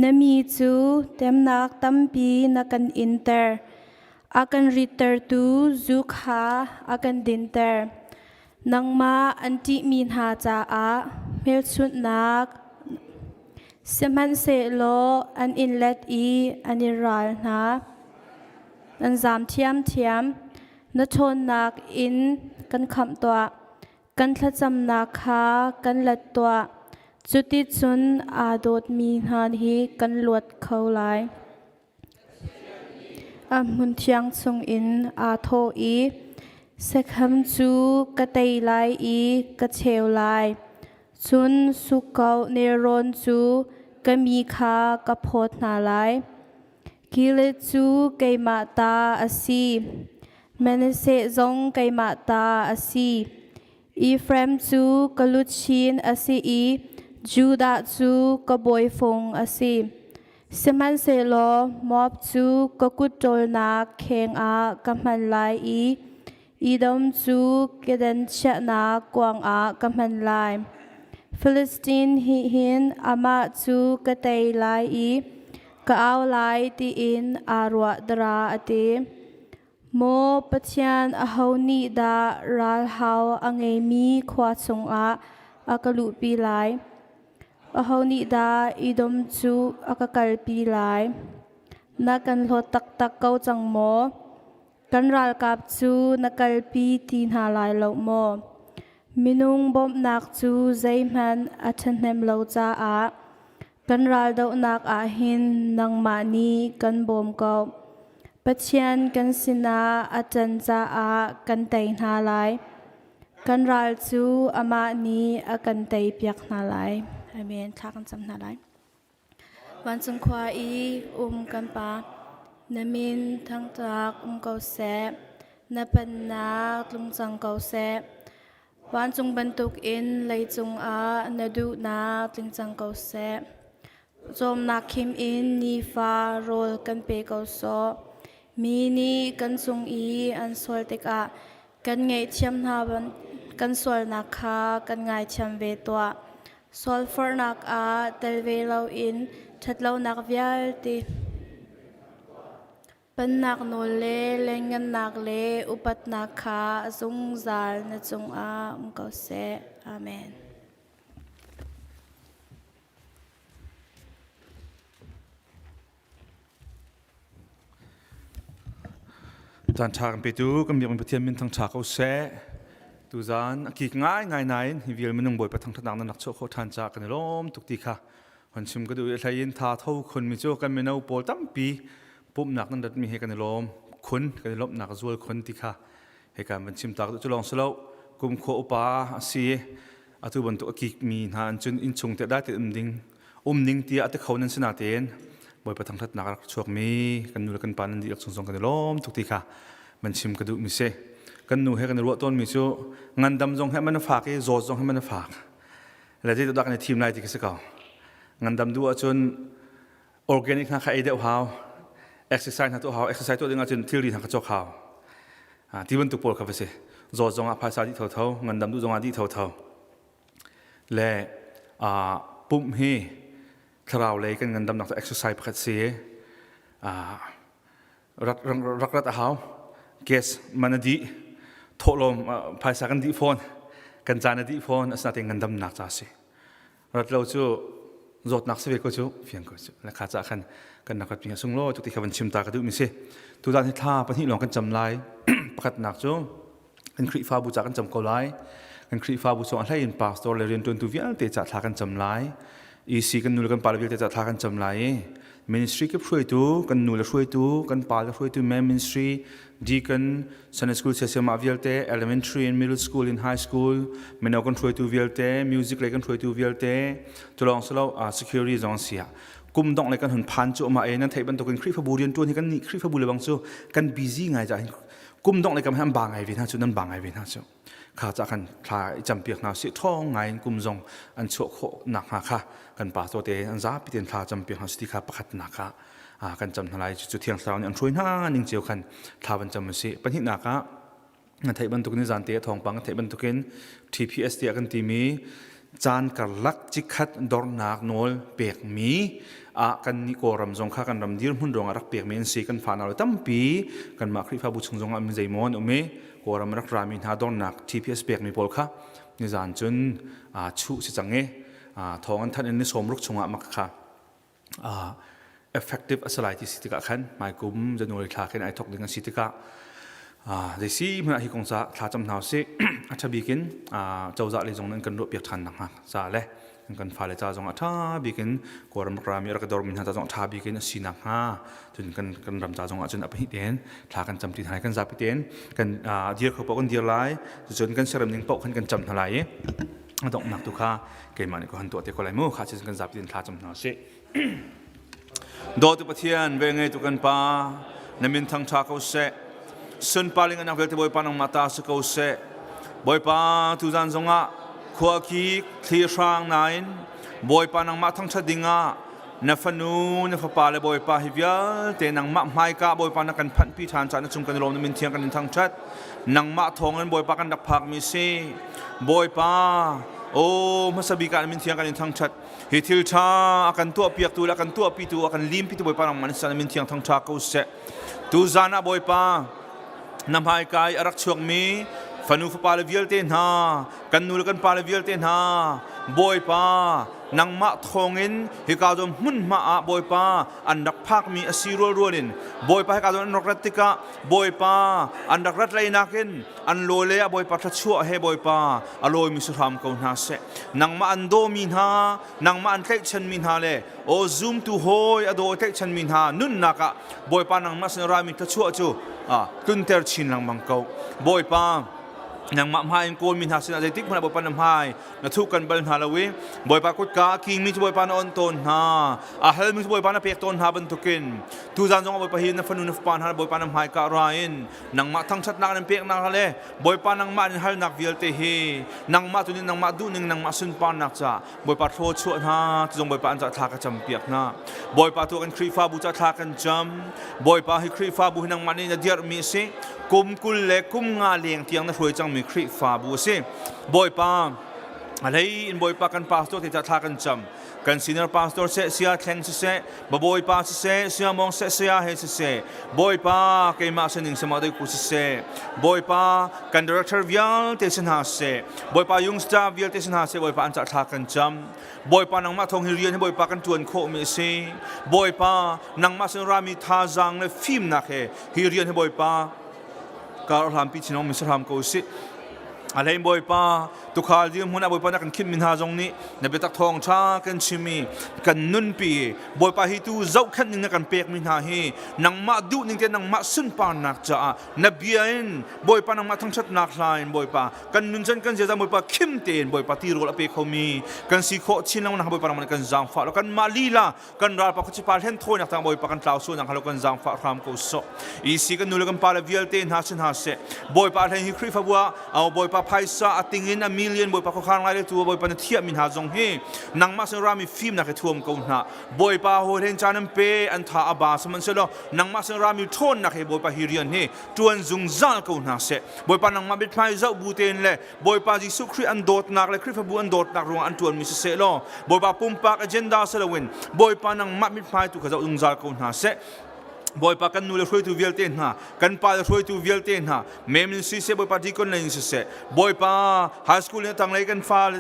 Na mi cu temnak tampi na kan inter, a kan rittertu zu kha a kan dinter. Nangmah an ṭihmi hna caah hmelchunhnak. Sihmanhsehlaw an in let i an i ral hna. An zaam ṭhiamṭhiam. Na ṭhawnnak in kan khamh tuah. Kan thlacamnak kha kan let tuah. Cuticun aa dawtmi hna hi kan luat kho lai. A hmunthiang chungin aa thawh i, Sekhem cu ka tei lai i ka cheu lai. Cun Sukkoh nelrawn cu ka mi kha ka phawt hna lai. Gilead cu keimah ta a si, Manasseh zong keimah ta a si. Efraim cu ka luchin a si i Judah cu ka bawifung a si. Sihmanhsehlaw Moab cu ka kut ṭawlnak kheng ah ka hman lai i Edom cu kedan chiahnak kuang ah ka hman lai. Filistin hi hin amah cu ka tei lai i ka au lai tiin aa ruah dara a ti. Maw Pathian, aho nih dah ralhau a ngeimi khua chungah a ka luhpi lai? Aho nih dah Edom cu a ka kalpi lai? Na kan hlawt taktak ko cang maw? Kan ralkap cu na kalpi ti hna lai lo maw? Minung bawmhnak cu zeihmanh a ṭhahnem lo caah kan raldohnak ah hin nangmah nih kan bawm ko. Pathian kan sinah a ṭan caah kan tei hna lai. Kan ral cu amah nih a kan teipiak hna lai. Amen. Thla kan cam hna lai. Vancung khua i um kan Pa, na min thangṭak um ko seh. Na pennak tlung cang ko seh. Vancung bantukin leicung ah na duhnak tling cang ko seh. Cawmnak khim in nifa rawl kan pe ko sawh. Mi nih kan cung i an sual tikah kan ngaihthiam hna kan sualnak kha kan ngaithiam ve tuah. Sualforhnak ah tel ve loin ṭhatlonak vialte pennak nawl le lengngannak le upatnak kha zungzal na cungah um ko seh. Amen. Caan ṭha kan petu kan biakmi Pathian min thangṭha ko seh. Tuzaan a kik ngaingai nain hi vial minung Bawipa thangṭhatnak nan rak chuah khawh ṭhan caah kan i lawm tuk ti kha hon chim ka duh i hlei in tha tho khun mi cu kan mino pawl tampi pumhnak nan ratmi he kan i lawm khun kan i lawmhnak zual khun ti kha hika van chim ta cu lawng si lo kum khua upa a si atu bantuk a kikmi hna an cun innchung te dai te um ding um ning tiah a ti kho nan si natein Bawipa thangthatnak rak chuakmi kan nu le kan pa nan dihlak chung zong kan i lawm tuk ti kha man chim ka duh mi si kan nu he kan i ruah tawn mi cu ngandam zong he man a fak i zawt zong he man a fak le zei dah kan i thim lai ti ka si ko ngandam duh ahcun organic hna kha ei deuh hau exercise hna tuah hau exercise tuah ding ahcun thilri hna kha cawk hau ti bantuk pawl kha va si zawt zong ah phaisa dih thotho ngandam duh zong ah dih thotho le pumh hi thlarau lei kan ngandamnak cu exercise pakhat si rak rat a hau gas man a dih thawhlawm phaisa kan dih fawn kan caan a dih fawn asinain ngandamnak ca si rat lo cu zawtnak si ve ko cu fiang ko cu le kha ca khan kan nak rat sung lo tu ti kha van chim ta ka duh mi si tu zan hi thla pahnih lawng kan cam lai pakhatnak cu kan Khrihfabu ca kan cam ko lai kan Khrihfabu chung a hlei in pastor le riantuantu vialte ca thla kan cam lai EC kan nu le kan pa le vialte ca thla kan cam lai i ministry kip hruaitu kan nu le hruaitu kan pa le hruaitu men ministry deacon Sunday school siasema vialte elementary and middle school in high school mino kan hruaitu vialte music le kan hruaitu vialte tulong silo security zong sia kum dong le kan hun phan chu ma e nan thei bantukin Khrihfabu rian tuan hi kan ni Khrihfabu le bang cu kan busy ngai ja kum dong le kam han ba ngai ve hna cu nan ba ngai ve hna cu kha ca khan thla i campiak hna si thong ngai in kum zong an chuah khawh nak hnga kha kan pastor te an zapi ten thla campiak hna si ti kha pakhat nak ah kan cam hna lai cu thiang thlarau nih an hruai hna ning cio khan thla van cam si pahnihnak ah na theih bantuk ni zan te thawngpang theih bantukin TPS tiah kan timi caan karlak cikhat dornak nawl pekmi ah kan nih Kawlram zong kha kan ram dirhmun ruangah rak pekmi an si kan fa nau tampi kanmah Khrihfabu chung zong ah mi zeimaw an um i Kawlram rak rami hna dornak TPS pekmi pawl kha nizan cun chuh si cang i. Thawng an thanh in ni 60 chungah mak kha effective a si lai ti si tikah khan hmaikum January thla khin ai thok ding a si tikah zei si hmanh ah hi kong ca thla cam hna usih. A ṭha bik in cozah lei zong nan kan ruahpiak ṭhan nakhnga ca le kan fale ca zong a ṭha bik in Kawlram rak rami rak dormi hna ca zong a ṭha bik in a si nakhnga cun kan kan ram ca zong ah cun a pahnih tein thla kan cam ṭi hna kan zapi tein kan dir kho paoh kan dir lai cun kan siarem ning paoh khan kan cam hna lai i a donghnak tu kha keimah nih ka han tuah te ko lai mu kha cun kan zapi tein thla cam hna usih. Dawtu Pathian, velngeitu kan Pa, na min thangṭha ko seh. Sunparling anak vialte Bawipa nangmah ta si ko seh. Bawipa, tuzan zongah khua ki thli hrang nain Bawipa nangmah thangṭhat dingah na fanu, na fapa le Bawipa hi vialte nangmah hmaika Bawipa na kan phanhpi ṭhan caah na cung kan i lawm na min thiang kan in thangṭhat. Nangmah thawngin Bawipa kan rak phakmi si. Bawipa, aw hmasa bik ah na min thiang kan in thangṭhat. Hi thil ṭha a kan tuahpiaktu le a kan tuahpitu, a kan limpitu Bawipa nangmah na sin min thiang thangṭha ko seh. Tuzan ah Bawipa, na hmaika i a rak chuakmi fanu fapa le vialte hna, kan nu le kan pa le vialte hna, Bawipa, nangmah thawngin hika zawn hmunhma ah Bawipa an rak phakmi a si rualrual in Bawipa hika zawn an rak rat tikah Bawipa an rak rat lei nakin an law le a Bawipa thluachuah he Bawipa a lawimi si hram ko hna seh. Nangmah an dawmi hna, nangmah an tlaihchanmi hna le aw zumtu hawi a daw tlaihchanmi hna nunnak ah Bawipa nangmah sin rami thluachuah cu tlunter chin lengmang ko. Bawipa nangmah hmai in kawlmi hna sinah zeitik hmanh ah Bawipa na hmai na thuh kan bal hna lo i Bawipa kutka a kingmi cu Bawipa na on tawn hna a halmi cu Bawipa na pek tawn hna bantukin tuzan zong ah Bawipa hi na fanu na fapa hna Bawipa na hmaika ra in nangmah thangṭhatnak nan peknak le Bawipa nangmah in halnak vialte hi nangmah tu nih nangmah duhning nangmah sunparnak ca Bawipa thlaw chuah hna tuzong Bawipa an ca thla ka cam piak hna Bawipa tu kan Khrihfabu ca thla kan cam Bawipa hi Khrihfabu hi nangmah nih na dirhmi a si kum 20 le kum nga leng tiang na hruai cangmi Khrihfabu a si Bawipa a hlei in Bawipa kan pastor te ca thla kan cam kan senior pastor seh sia thleng siseh bawipa siseh sia mong seh sia he siseh bawipa keimah sining sama dei ku siseh bawipa kan director vialte sin ha seh bawipa yung staff vialte sin ha seh bawipa an ca thla kan cam bawipa nangmah thong hi rian hi bawipa kan tuan khawh mi si bawipa nangmah sin rami thazaang le fimnak he hi rian hi bawipa kar hlampi chinong mi sahram ko si a hlei bawipa tukhal dirhmun ah bawipa na kan khinh mi hna zong nih na biatak thawng ṭha kan chim i kan nunpi bawipa hi tu zohkhenh ning na kan pek mi hna hi nangmah duh ning te nangmah sunparnak caah na bia in bawipa nangmah thangṭhatnak hla in bawipa kan nun chan kan ziaza bawipa khim tein bawipa tirawl a pe khomi kan si khawh chin lengmang bawipa nangmah kan zaangfah lo kanmah lila kan ralpa khuachipa hlen thawinak tang bawipa kan tlau sual nak halo kan zaangfah hram ko sawh isi kan nu le kan pa le vialte hna sin hna seh bawipa hlen hi khrihfabu ah au bawipa phaisa a ting in a million bawipa khuakhan ngai le tu bawipa na thiah mi hna zong hi nangmah sin rami fimnak he thuam ko hna bawipa hawi hlen caan an pe an tha a ba sihmanhsehlaw nangmah sin rami ṭhawnnak he bawipa hi rian hi ṭuan zungzal ko hna seh bawipa nangmah mithmai zoh bu tein le Bawipa Jesuh Khrih an dawtnak le Khrihfabu an dawtnak ruangah an ṭuanmi siseh law Bawipa pumpak agenda si loin Bawipa nangmah mithmai tu kha zoh zungzal ko hna seh. Bawipa kan nu le hruaitu vialte hna, kan pa le hruaitu vialte hna, mem in siseh, Bawipa deacon lei in siseh, Bawipa high school in tanglei kan fa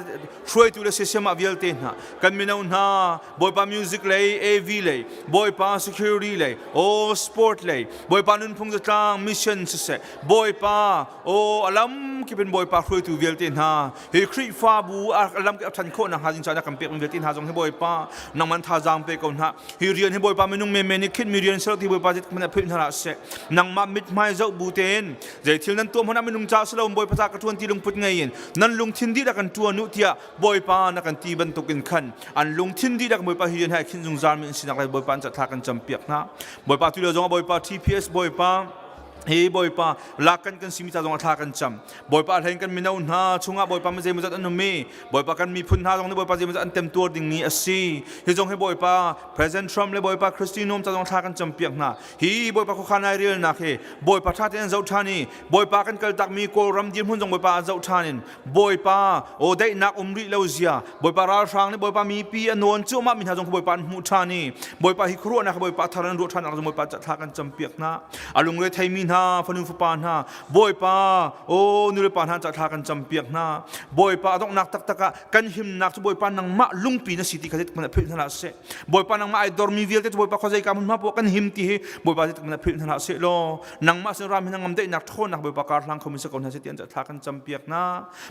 hruaitu le siseh vialte hna, kan mino hna, Bawipa music lei, AV lei, Bawipa security lei, o sport lei, Bawipa nunphung zatlang mission siseh, Bawipa Aw a lam kip in Bawipa hruaitu vialte hna hi Khrihfabu a lam kip a ṭhan khawh nakhnga ding caah kan pekmi vialte hna zong hi Bawipa nangman thazaang pe ko hna hi rian hi Bawipa minung menmen nih khinmi rian si lo ti Bawipa zeitik hmanh ah philh hna hlah seh nangmah mithmai zoh bu tein zei thil nan tuah hmanh ah minung ca si lo Bawipa ca ka ṭuan ti lungput ngei in nan lungthin dihlak kan ṭuan u tiah Bawipa na kan ti bantukin khan an lungthin dihlak Bawipa hi rian hai khin zungzal mi an sinak lai Bawipa an ca thla kan campiak hna Bawipa tu lio zong ah Bawipa TPS Bawipa Hi Bawipa lak kan kan simi ca zong ah thla kan cam. Bawipa hlein kan mino hna chungah Bawipa mi zeimawzat an um i Bawipa kan miphun hna zong nih Bawipa zeimawzat an temtuar dingmi a si. Hi zong hi Bawipa President Trump le Bawipa Kristi Noam ca zong thla kan campiak hna. Hi Bawipa khuakhan ai relnak hi Bawipa ṭha tein an zoh ṭhan i Bawipa kan kaltakmi Kawlram dirhmun zong Bawipa an zoh ṭhan in Bawipa aw daihnak um rih lo zia Bawipa ralhrang nih Bawipa mipi a nawn cuahmah mi hna zong Bawipa an hmuh ṭhan i Bawipa hi khuaruahnak Bawipa thar an ruah ṭhan nak zong Bawipa thla kan campiak hna a lungre theimi hna. hna fanu fapa hna Bawipa o nu le pa hna ca thla kan campiak hna Bawipa a donghnak taktak ah kan himnak cu Bawipa nangmah lungpi na si ti kha zeitik hmanh ah philh hna hlah seh Bawipa nangmah ai dormi vialte cu Bawipa khuazei ka hmunhma poah kan him ti hi Bawipa zeitik hmanh ah philh hna hlah seh law nangmah sin ram hin ngam daihnak ṭhawnnak Bawipa kar hlang kho mi si ko hna seh ti an thla kan campiak hna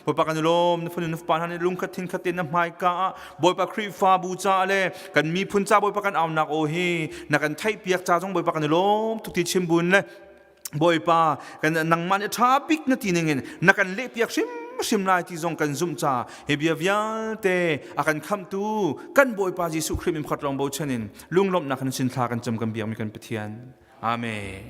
Bawipa kan i lawm na fanu na fapa hna nih lungkhat thinkhat tein na hmaika ah Bawipa Khrihfabu caah le kan miphun ca Bawipa kan aunak aw hi na kan theihpiak ca zong Bawipa kan i lawm tuk ti chim bun le Bawipa kan nangmah nih ṭha bik na ti ningin na kan lehpiak hrimhrim lai ti zong kan zumh ca hi bia vialte a kan khamhtu kan Bawipa Jesuh Khrih min pakhat lawng bochan in lunglawmhnak in sin thla kan cam kan biakmi kan Pathian. Amen.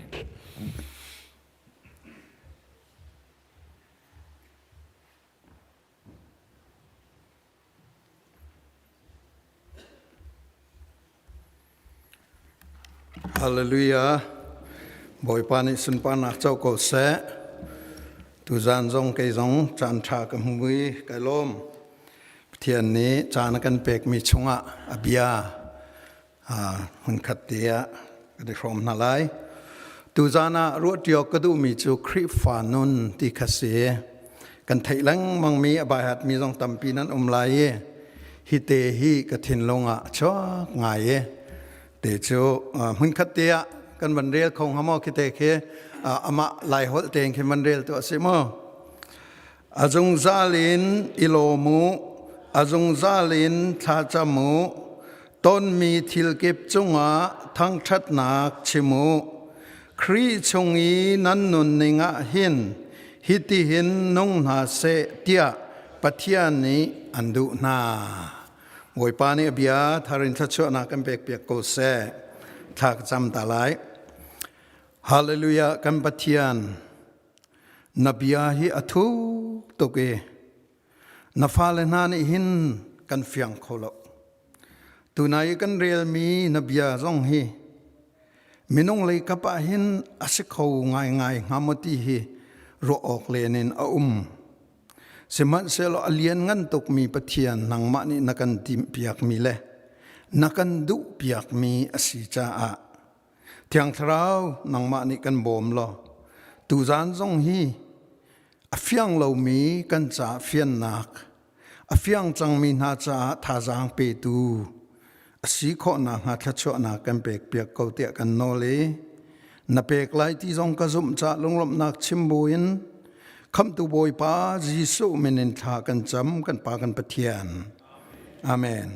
Hallelujah. Bawipa nih sunparnak co ko seh. Tuzan zong kei zong caan ṭha ka hmu i kai lawm. Pathian nih caan a kan pekmi chungah a bia hmunkhat te ah kan i hrawm hna lai. Tuzan ah ruahṭi awk ka duhmi cu Khrihfa nun ti kha si. Kan theih lengmangmi a baihatmi zong tampi nan um lai i hi te hi ka thinlung ah a chuak ngai i te cu hmunkhat te ah kan van rel kho hnga maw khi te khi amah lai holh tein khi van rel tu a si maw? A zungzal in i lawm u, a zungzal in thlacam u, tonmi thil kip cungah thangṭhatnak chim u. Khrih chung i nan nunning ah hin hitihin nung hna seh tiah Pathian nih an duh hna. Bawipa nih a bia thar in thluachuahnak kan pekpiak ko seh. Thla ka cam ta lai. Hallelujah kan Pathian Na bia hi a thuk tuk i na fale hna nih hin kan fiang kho lo. Tunai i kan relmi na bia zong hi minung lei kap ah hin a si kho ngaingai hnga maw ti hi ruah awk len in a um. Sihmanhsehlaw a lianngan tukmi Pathian nangmah nih na kan timhpiakmi le na kan duhpiakmi a si caah Thiang Thlarau nangmah nih kan bawm law tuzan zong hi a fiang lomi kan caah fiannak a fiang cangmi hna caah thazaang petu a si khawh nakhnga thluachuahnak kan pekpiak ko tiah kan nawl i na pek lai ti zong ka zumh caah lunglawmhnak chim buin Khamhtu Bawipa Jesuh min in thla kan cam kan Pa kan Pathian. Amen.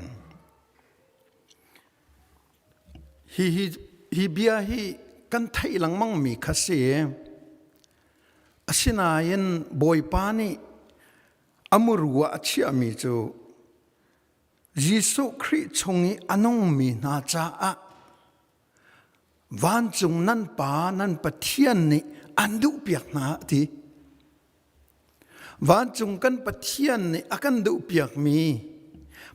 Hi, hi, hi bia hi kan theih lengmangmi kha si. Asinain Bawipa nih a muru ah a chiahmi cu Jesuh Khrih chung i a nungmi hna caah vancung nan Pa nan Pathian nih an duhpiak hna a ti. Vancung kan Pathian nih a kan duhpiakmi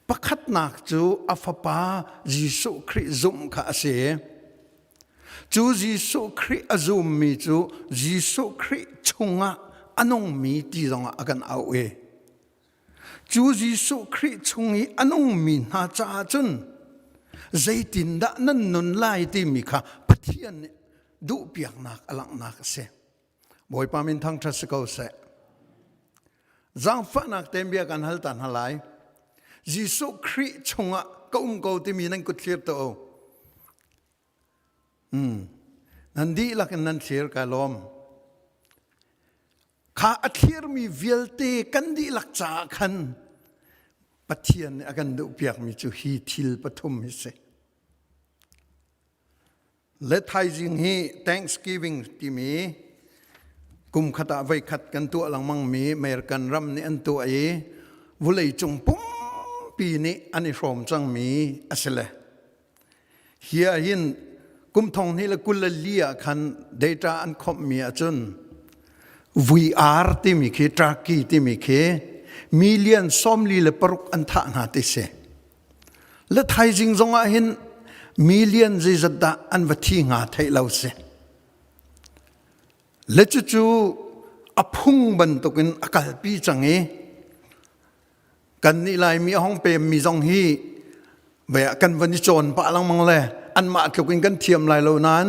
pakhatnak cu a Fapa Jesuh Khrih zumh kha a si. Cu Jesuh Khrih a zummi cu Jesuh Khrih chungah a nungmi ti zongah a kan auh i cu Jesuh Khrih chung i a nungmi hna caah cun zeitindah nan nun lai timi kha Pathian nih duhpiaknak a langhnak a si. Bawipa min thangṭhat si ko seh. Zaangfahnak tein bia kan hal ta hna lai. Jesuh Khrih chungah ka um ko timi nan kut thlir to. Hmm. Nan dihlak in nan thlir ka lawm. Kha a thlirmi vialte kan dihlak caah khan Pathian nih a kan duhpiakmi cu hi thil pathum hi si. Le thaizing hi Thanksgiving timi kum khat ah voikhat kan tuah lengmangmi American ram nih an tuah i vawleicung pumpi nih an i hrawm cangmi a si le. Hi ah hin kum thong hnih le 24 ah khan data an khawmhmi ahcun vui-ar timi khi turkey timi khi million 46 an thah hna ti si. Le thaizing zong ah hin million zeizat dah an va thi hnga theih lo si. Le cucu a phung bantukin a kalpi cang i kan nih Laimi a hong pemmi zong hi ve ah kan van i cawn pah lengmang le anmah tluk in kan thiam lai lo nain.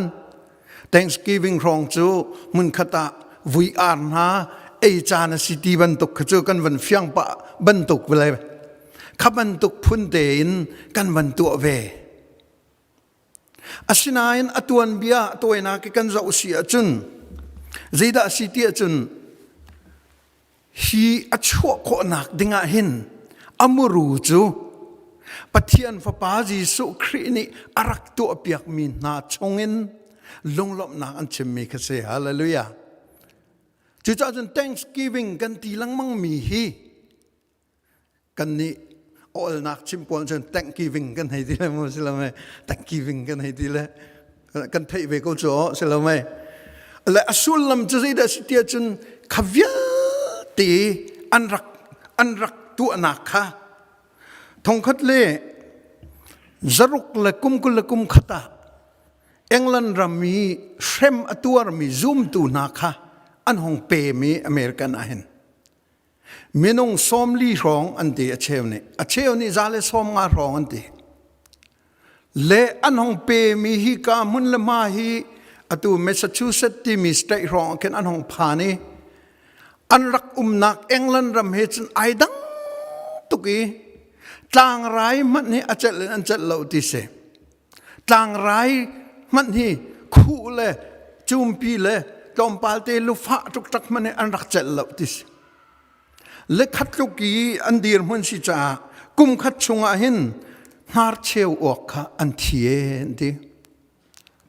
Thanksgiving hrawng cu hmunkhat ah vui ar hna ei caan a si ti bantuk kha cu kan van fiang pah bantuk le kha bantuk phun tein kan van tuah ve. Asinain a tuanbia tawinak i kan zoh si ahcun zeidah a si ti ahcun hi a chuah khawhnak dingah hin a muru cu Pathian Fapa Jesuh Khrih nih a rak tuahpiakmi hna chungin lunglawmhnak an chimmi kha si. Hallelujah. Cucaah cun Thanksgiving kan ti lengmangmi hi kan nih awlnak chim pawl cun Thanksgiving kan hei ti le mu si lo mei Thanksgiving kan hei ti le kan theih ve ko cu si lo mei le a sullam cu zeidah si tiah cun kha vialte an rak an rak tuahnak kha thongkhat le zaruk le kum 21 le kum khat ah England ram i hrem a tuarmi zumtu hna kha an hong pem i American ah hin Minung 40 hrawng an ti a cheu nih. A cheu nih 150 hrawng an ti. Le an hong pemi hi ka hmun le hma hi atu Massachusetts timi state hrawng ah khin an hong phan i an rak umnak England ram he cun ai dang tuk i tlangrai hmanh hi a celh in an celh lo ti si. Tlangrai hmanh hi khuh le cumpi le tlawmpal te lufah ṭukṭak hmanh hi an rak celh lo ti si. Le khat tluk i an dirhmun si caah kum khat chungah hin hnarcheu awk kha an thi e an ti.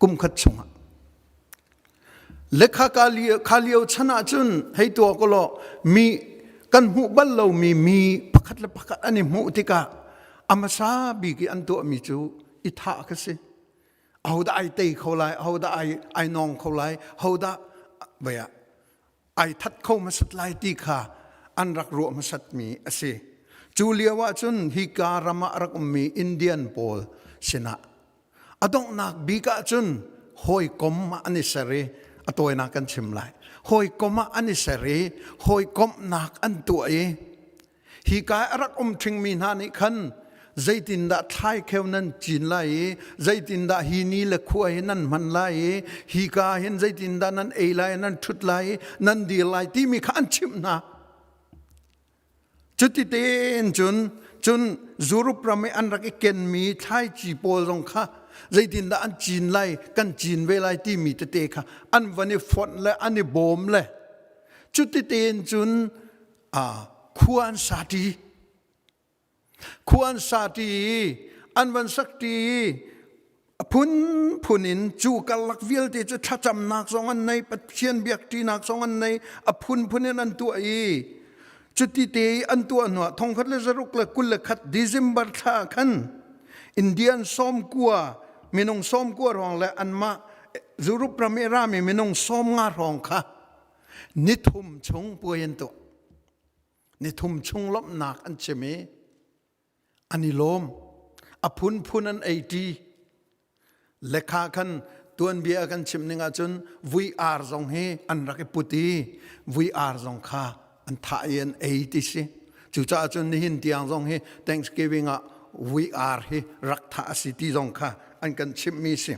Kum khat chungah. Le kha kha lio chan ah cun hei tuah ko law mi kan hmuh bal lomi mi pakhat le pakhat an i hmuh tikah a hmasa bik i an tuahmi cu i thah kha si. Ahodah ai tei kho lai, ahodah ai ai nawng kho lai, hodah vai ah ai that kho hmasat lai ti kha an rak ruah hmasatmi a si. Cu lio ah cun hika ram ah a rak ummi Indian pawl sinah A donghnak bik ahcun hawikom ah an i ser i a tawinak kan chim lai. Hawikom ah an i ser i hawikomhnak an tuah i hika i a rak um ṭhingmi hna nih khan zeitindah thlaikheu nan cin lai i zeitindah hi ni le khua hi nan hman lai i hika hin zeitindah nan ei lai nan ṭhut lai i nan dir lai timi kha an chimh hna. Cuti tein cun cun Europe ram i an rak i kenmi thlaici pawl zong kha zeitindah an cin lai kan cin ve lai timi tete kha an van i fonh le an i bawm le cuti tein cun khua an sa ṭi. Khua an sa ṭi i an van sak ṭi i a phunphun in cu karlak vialte cu thlacamnak zong an nei Pathian biakṭinak zong an nei a phunphun in an tuah i cuti te i an tuah hnuah 1621 December thla khan Indian 90 minung 90 hrawng le anmah Europe ram i rami minung 50 hrawng kha nithum chung puai an tuah nithum chung lawmhnak an chim i an i lawm a phunphun an ei ṭi lekha khan tuanbia kan chim ning ahcun vui ar zong hi an rak i put i vui ar zong kha an thah i an ei ti si cucaah cun nihin tiang zong hi Thanksgiving ah vui ar hi rak thah a si ti zong kha an kan chimhmi si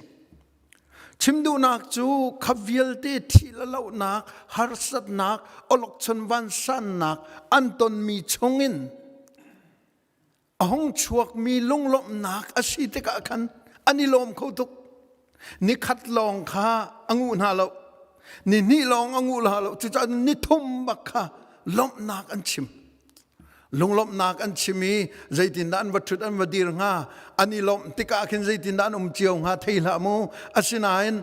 chim duhnak cu kha vialte thi le lohnak harsatnak awlokchon vansannak an tonmi chungin a hung chuakmi lunglawmhnak a si tikah khan an i lawm kho tuk. Nikhat lawng kha a nguh hna lo. Ni hnih lawng a nguh hna lo. Cucaah nithum bak kha lawmhnak an chim. Lunglawmhnak an chim i zeitindah an va ṭhut an va dir hnga an i lawmh tikah khin zeitindah an um cio hnga thei hlah mu asinain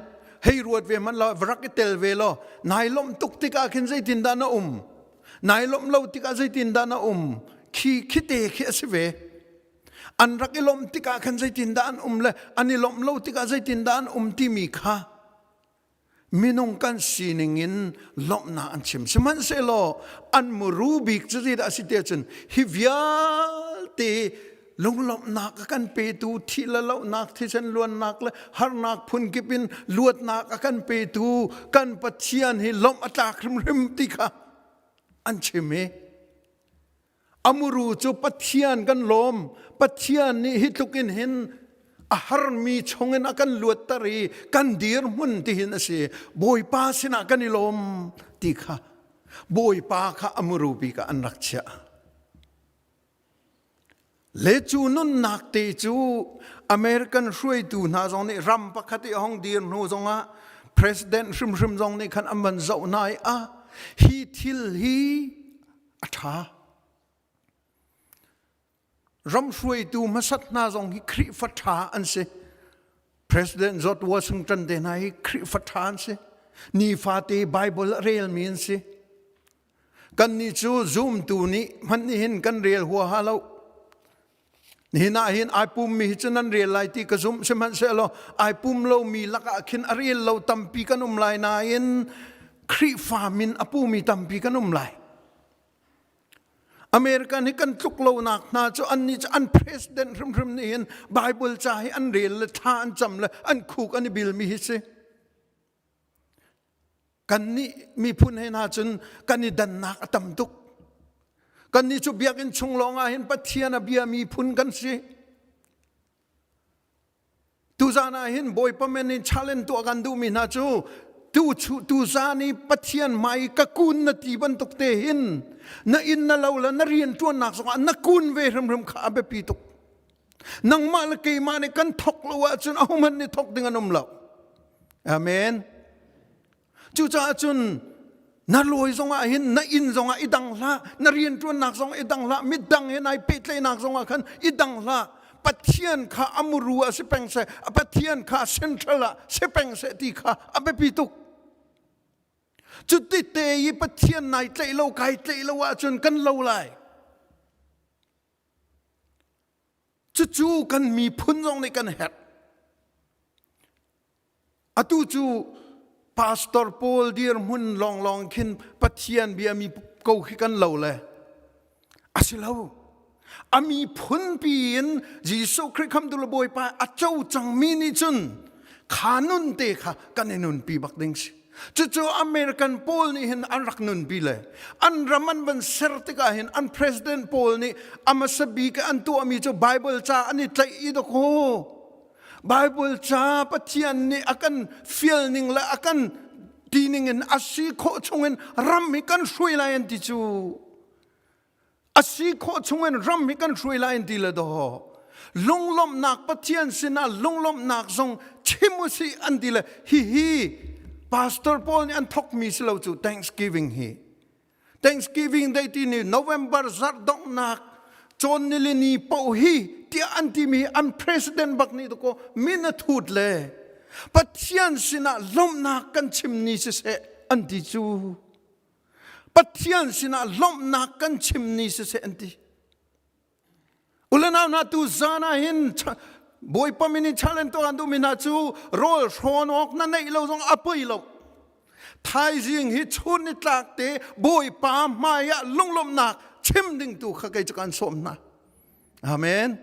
hei ruat ve hmanh law va rak i tel ve law nai lawmh tuk tikah khin zeitindah na um Nai lawmh lo tikah zeitindah na um? Khi khite khi a si ve. An rak i lawmh tikah khan zeitindah an um le an i lawmh lo tikah zeitindah an um timi kha minung kan sining in lawmhnak an chim. Sihmanhsehlaw an muru bik cu zeidah a si tiah cun hi vialte lunglawmhnak a kan petu thi le lohnak thisen luannak le harnak phunkip in luatnak a kan petu kan Pathian hi lawmh a tlak hrimhrim ti kha an chim i amuru cu Pathian kan lawm Pathian nih hi tluk in hin. A harmi chungin a kan luatter i kan dirhmun tihin a si. Bawipa sinah kan i lawm ti kha Bawipa kha a muru bik ah an rak chiah. Le cu nunnak te cu American hruaitu hna zong nih ram pakhat i hong dir hnu zongah president hrimhrim zong nih khan an van zoh hna i ah hi thil hi a ṭha. Ram hruaitu hmasat hna zong hi Khrihfa ṭha an si. President George Washington te hna hi Khrihfa ṭha an si. Nifate Bible a relmi an si. Kannih cu zumtu nih hmanh nih hin kan rel huaha lo. Nihin ah hin ai pummi hi cu nan rel lai ti ka zumh sihmanhsehlaw ai pum lomi lakah khin a rel lo tampi kan um lai nain Khrihfa min a pumi tampi kan um lai. American hi kan tluk lonak hna cu annih cu an president hrimhrim nih hin Bible ca hi an rel le thla an cam le an khuk an i bilmi hi si. Kannih miphun he hna cun kan i dannak a tam tuk. Kannih cu biakinn chung lawng ah hin Pathian a bia miphun kan si. Tuzan ah hin Bawipa men in challenge tuah kan duhmi hna cu tu chu tuzan i Pathian hmai ka kun na ti bantuk te hin na inn na lo le na rian ṭuannak zongah na kun ve hrimhrim kha a biapi tuk. Nangmah le keimah nih kan thok lo ahcun ahohmanh nih thok ding an um lo. Amen. Cucaah cun na lawi zongah hin na inn zongah i dang hlah, na rianṭuannak zong i dang hlah, midang he nai pehtlaihnak zongah khan i dang hlah. Pathian kha a muru ah si peng seh, a Pathian kha central ah si peng seh ti kha a biapi tuk. Cuti te i Pathian nai tlaih lo kai tlaih lo ahcun kan lo lai. Cucu kan miphun zong nih kan herh. Atu cu pastor pawl dirhmun lawnglawng khin Pathian bia mi ko khi kan lo le a si lo. A miphun pi in Jesuh Khrih khamtu le Bawipa a co cangmi nih cun kha nun te kha kan i nunpi bak ding si. Cucu American pawl nih hin an rak nunpi le an ram an van ser tikah hin an president pawl nih a hmasa bik an tuahmi cu Bible ca an i tlaih i dakaw Bible ca Pathian nih a kan fial ning le a kan ti ning in a si khawh chung in ram hi kan hruai lai an ti cu a si khawh chung in ram hi kan hruai lai an ti le daw lunglawmhnak Pathian sinah lunglawmhnak zong chim usih an ti le hihi pastor pawl nih an thokmi si lo cu Thanksgiving hi Thanksgiving Day ti ni November zarh donghnak cawn nilini paoh hi tiah an timi an president bak nih dakaw min a thut le Pathian sinah lawmhnak kan chim ni siseh an ti cu Pathian sinah lawmhnak kan chim ni siseh an ti Ulenau hna tu zan ah hin Bawipa min in challenge tuah kan duhmi hna cu rawl hrawn awk na neih lo zong a poi lo. Thaizing hi chun ni tlak te Bawipa hmai ah lunglawmhnak chim ding tu kha kei cu kan sawm hna. Amen.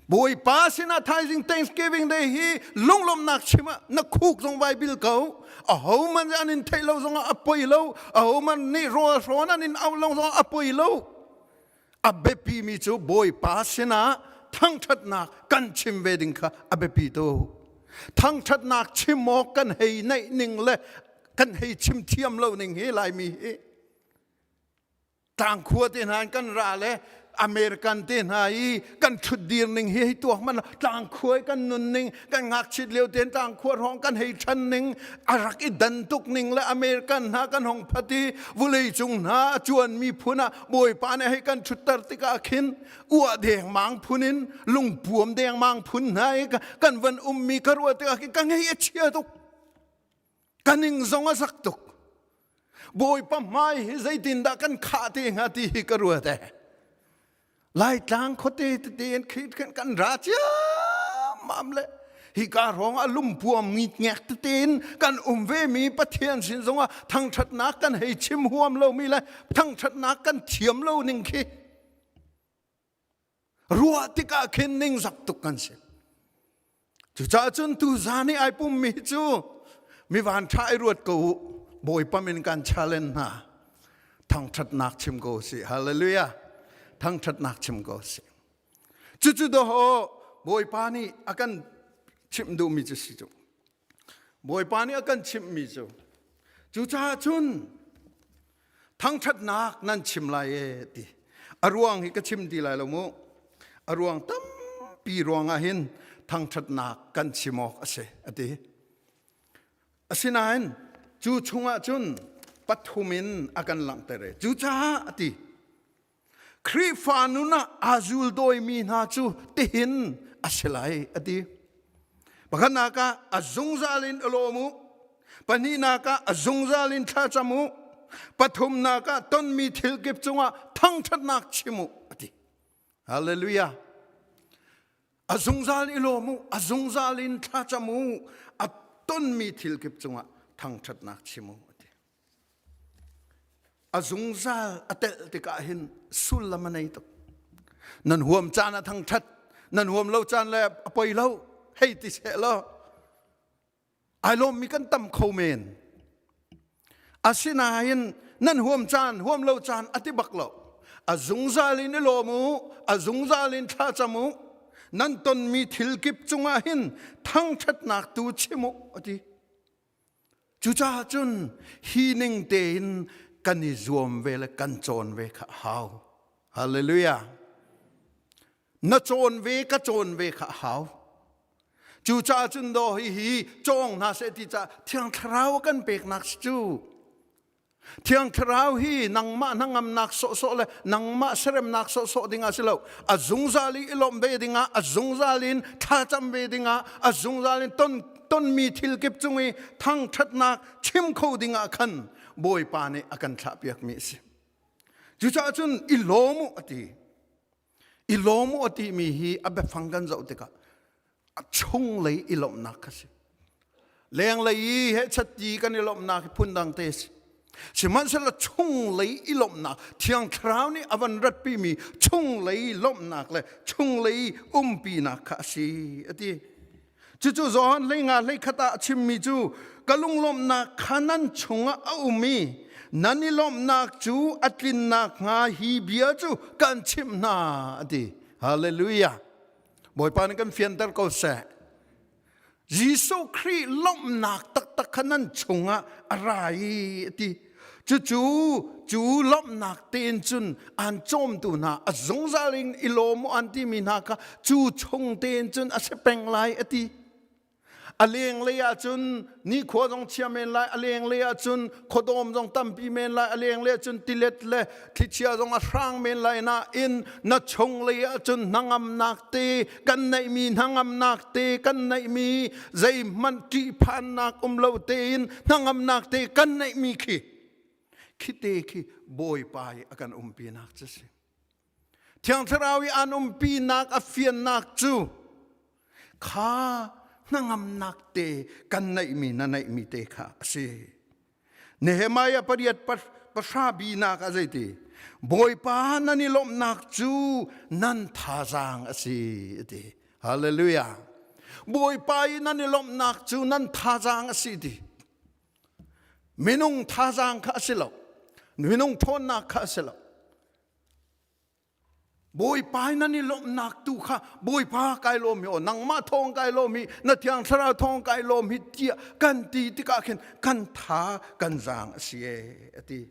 Bawipa sinah thaizing Thanksgiving Day hi lunglawmhnak chim ah na khuk zong vai bil ko. Aho man an in theih lo zong ah a poi lo. Aho man nih rawl hrawn an in auh lo zong ah a poi lo. A biapimi cu Bawipa sinah thangṭhatnak kan chim ve ding kha a biapi tuk. Thangṭhatnak chim awk kan hei neih ning le kan hei chim thiam lo ning hi Laimi hi tlangkhua te hna in kan ra le American te hna i kan ṭhutdir ning hi hei tuak man tlangkhua i kan nun ning kan ngakchit lio tein tlangkhua hrawng kan hei ṭhan ning a rak i dan tuk ning le American hna kan hong phat i vulei cung hna a cuan mi phun ah Bawipa nih hei kan ṭhutter tikah khin uah dengmang phun in lungpuam dengmang phun hna i kan van ummi ka ruah tikah khin ka ngei a chia tuk ka ning zong a zak tuk Bawipa hmai hi zeitindah kan khah te hnga ti hi ka ruat e Laitlang khuate tete in khin kan ra ciammam le hika hrawng a lumpuam ngitngek tete in kan um ve mi Pathian sin zongah thangṭhatnak kan hei chim huam lomi le thangṭhatnak kan thiam lo ning khi ruah tikah khin ningzak tuk kan si. Cucaah cun tuzan i ai pummi cu mi van ṭha i ruat ko u. Bawipa min kan challenge hna. Thangṭhatnak chim ko si. Hallelujah. Thangṭhatnak chim ko si. Cucu doho. Bawipa nih a kan chimh duhmi cu si cu. Bawipa nih a kan chimhmi cu cucaah cun thangṭhatnak nan chim lai e ti. A ruang hi ka chim ti lai lo mu. A ruang tampi ruangah hin thangṭhatnak kan chim awk a si a ti. Asinain cu chungah cun pathum in a kan langhter i cucaah a ti. Khrihfa nun ah aa zul dawimi hna cu tihin a si lai a ti. Pakhatnak ah a zungzal in i lawm u. Pahnihnak ah a zungzal in thlacam u. Pathumnak ah tonmi thil kip cungah thangṭhatnak chim u a ti. Hallelujah. A zungzal i lawm u, a zungzal in thlacam u, a tonmi thil kip cungah thangṭhatnak chim u a ti. A zungzal a telh tikah hin sullam a nei tuk. Nan huam caan a thangṭhat, nan huam lo caan le a poi lo, hei ti seh law ai lawmmi kan tam kho men. Asinain nan huam caan, huam lo caan a ti bak lo. A zungzal in i lawm u, a zungzal in thlacam u, nan tonmi thil kip cungah hin thangṭhatnak tu chim u, a ti. Cucaah cun hi ning tein kan i zuam ve le kan cawn ve kha a hau. Hallelujah. Na cawn ve ka cawn ve kha a hau. Cucaah cun daw hi hi cawng hna seh ti caah Thiang Thlarau a kan peknak si cu. Thiang Thlarau hi nangmah hnangamnak sawhsawh le nangmah seremnak sawhsawh dingah si lo. A zungzal i lawmh ve dingah, a zungzal in thlacam ve dingah, a zungzal in ton tonmi thil kip cung i thangṭhatnak chim kho dingah khan Bawipa nih a kan thlahpiakmi a si. Cucaah cun i lawm u a ti. I lawm u a timi hi a biafang kan zoh tikah a chunglei i lawmhnak kha si. Lenglei i hehchat ti kan i lawmhnak hi phundang te si. Sihmanhsehlaw chunglei i lawmhnak Thiang Thlarau nih a van ratpimi chunglei lawmhnak le chunglei umpinak kha a si a ti. Cucu Johan hleinga hleikhat ah a chimmi cu ka lunglawmhnak kha nan chungah a um i nan i lawmhnak cu a tlinnak hnga hi bia cu kan chimh hna a ti. Hallelujah. Bawipa nih kan fianter ko seh. Jesuh Khrih lawmhnak taktak kha nan chungah a ra i a ti. Cucu cu lawmhnak tein cun an cawmtu hna a zungzal in i lawm u an timi hna kha cu chung tein cun a si peng lai a ti. A lenglei ah cun nikhua zong chia men lai, a lenglei ah cun khuadawm zong tampi men lai, a lenglei ah cun tilet le thlichia zong a hrang men lai nain na chunglei ah cun hnangamnak te kan neihmi hnangamnak te kan neihmi zeihmanh ṭihphannak um lo tein hnangamnak te kan neihmi khi khi te khi Bawipa i a kan umpinak cu si. Thiang Thlarau i an umpinak a fiannak cu kha hnangamnak te kan neihmi na neihmi te kha a si. Nehemiah pariat pahra binak a zeiti Bawipa nan i lawmhnak cu nan thazaang a si a ti. Hallelujah. Bawipa i nan i lawmhnak cu nan thazaang a si ti. Minung thazaang kha a si lo. Minung ṭhawnnak kha a si lo. Bawipa nan i lawmhnak tu kha Bawipa kai lawm hi aw nangmah thawng kai lawm hi na thiang thlarau thawng kai lawm hi tiah kan ti tikah khin kan tha kan zaang a si e a ti.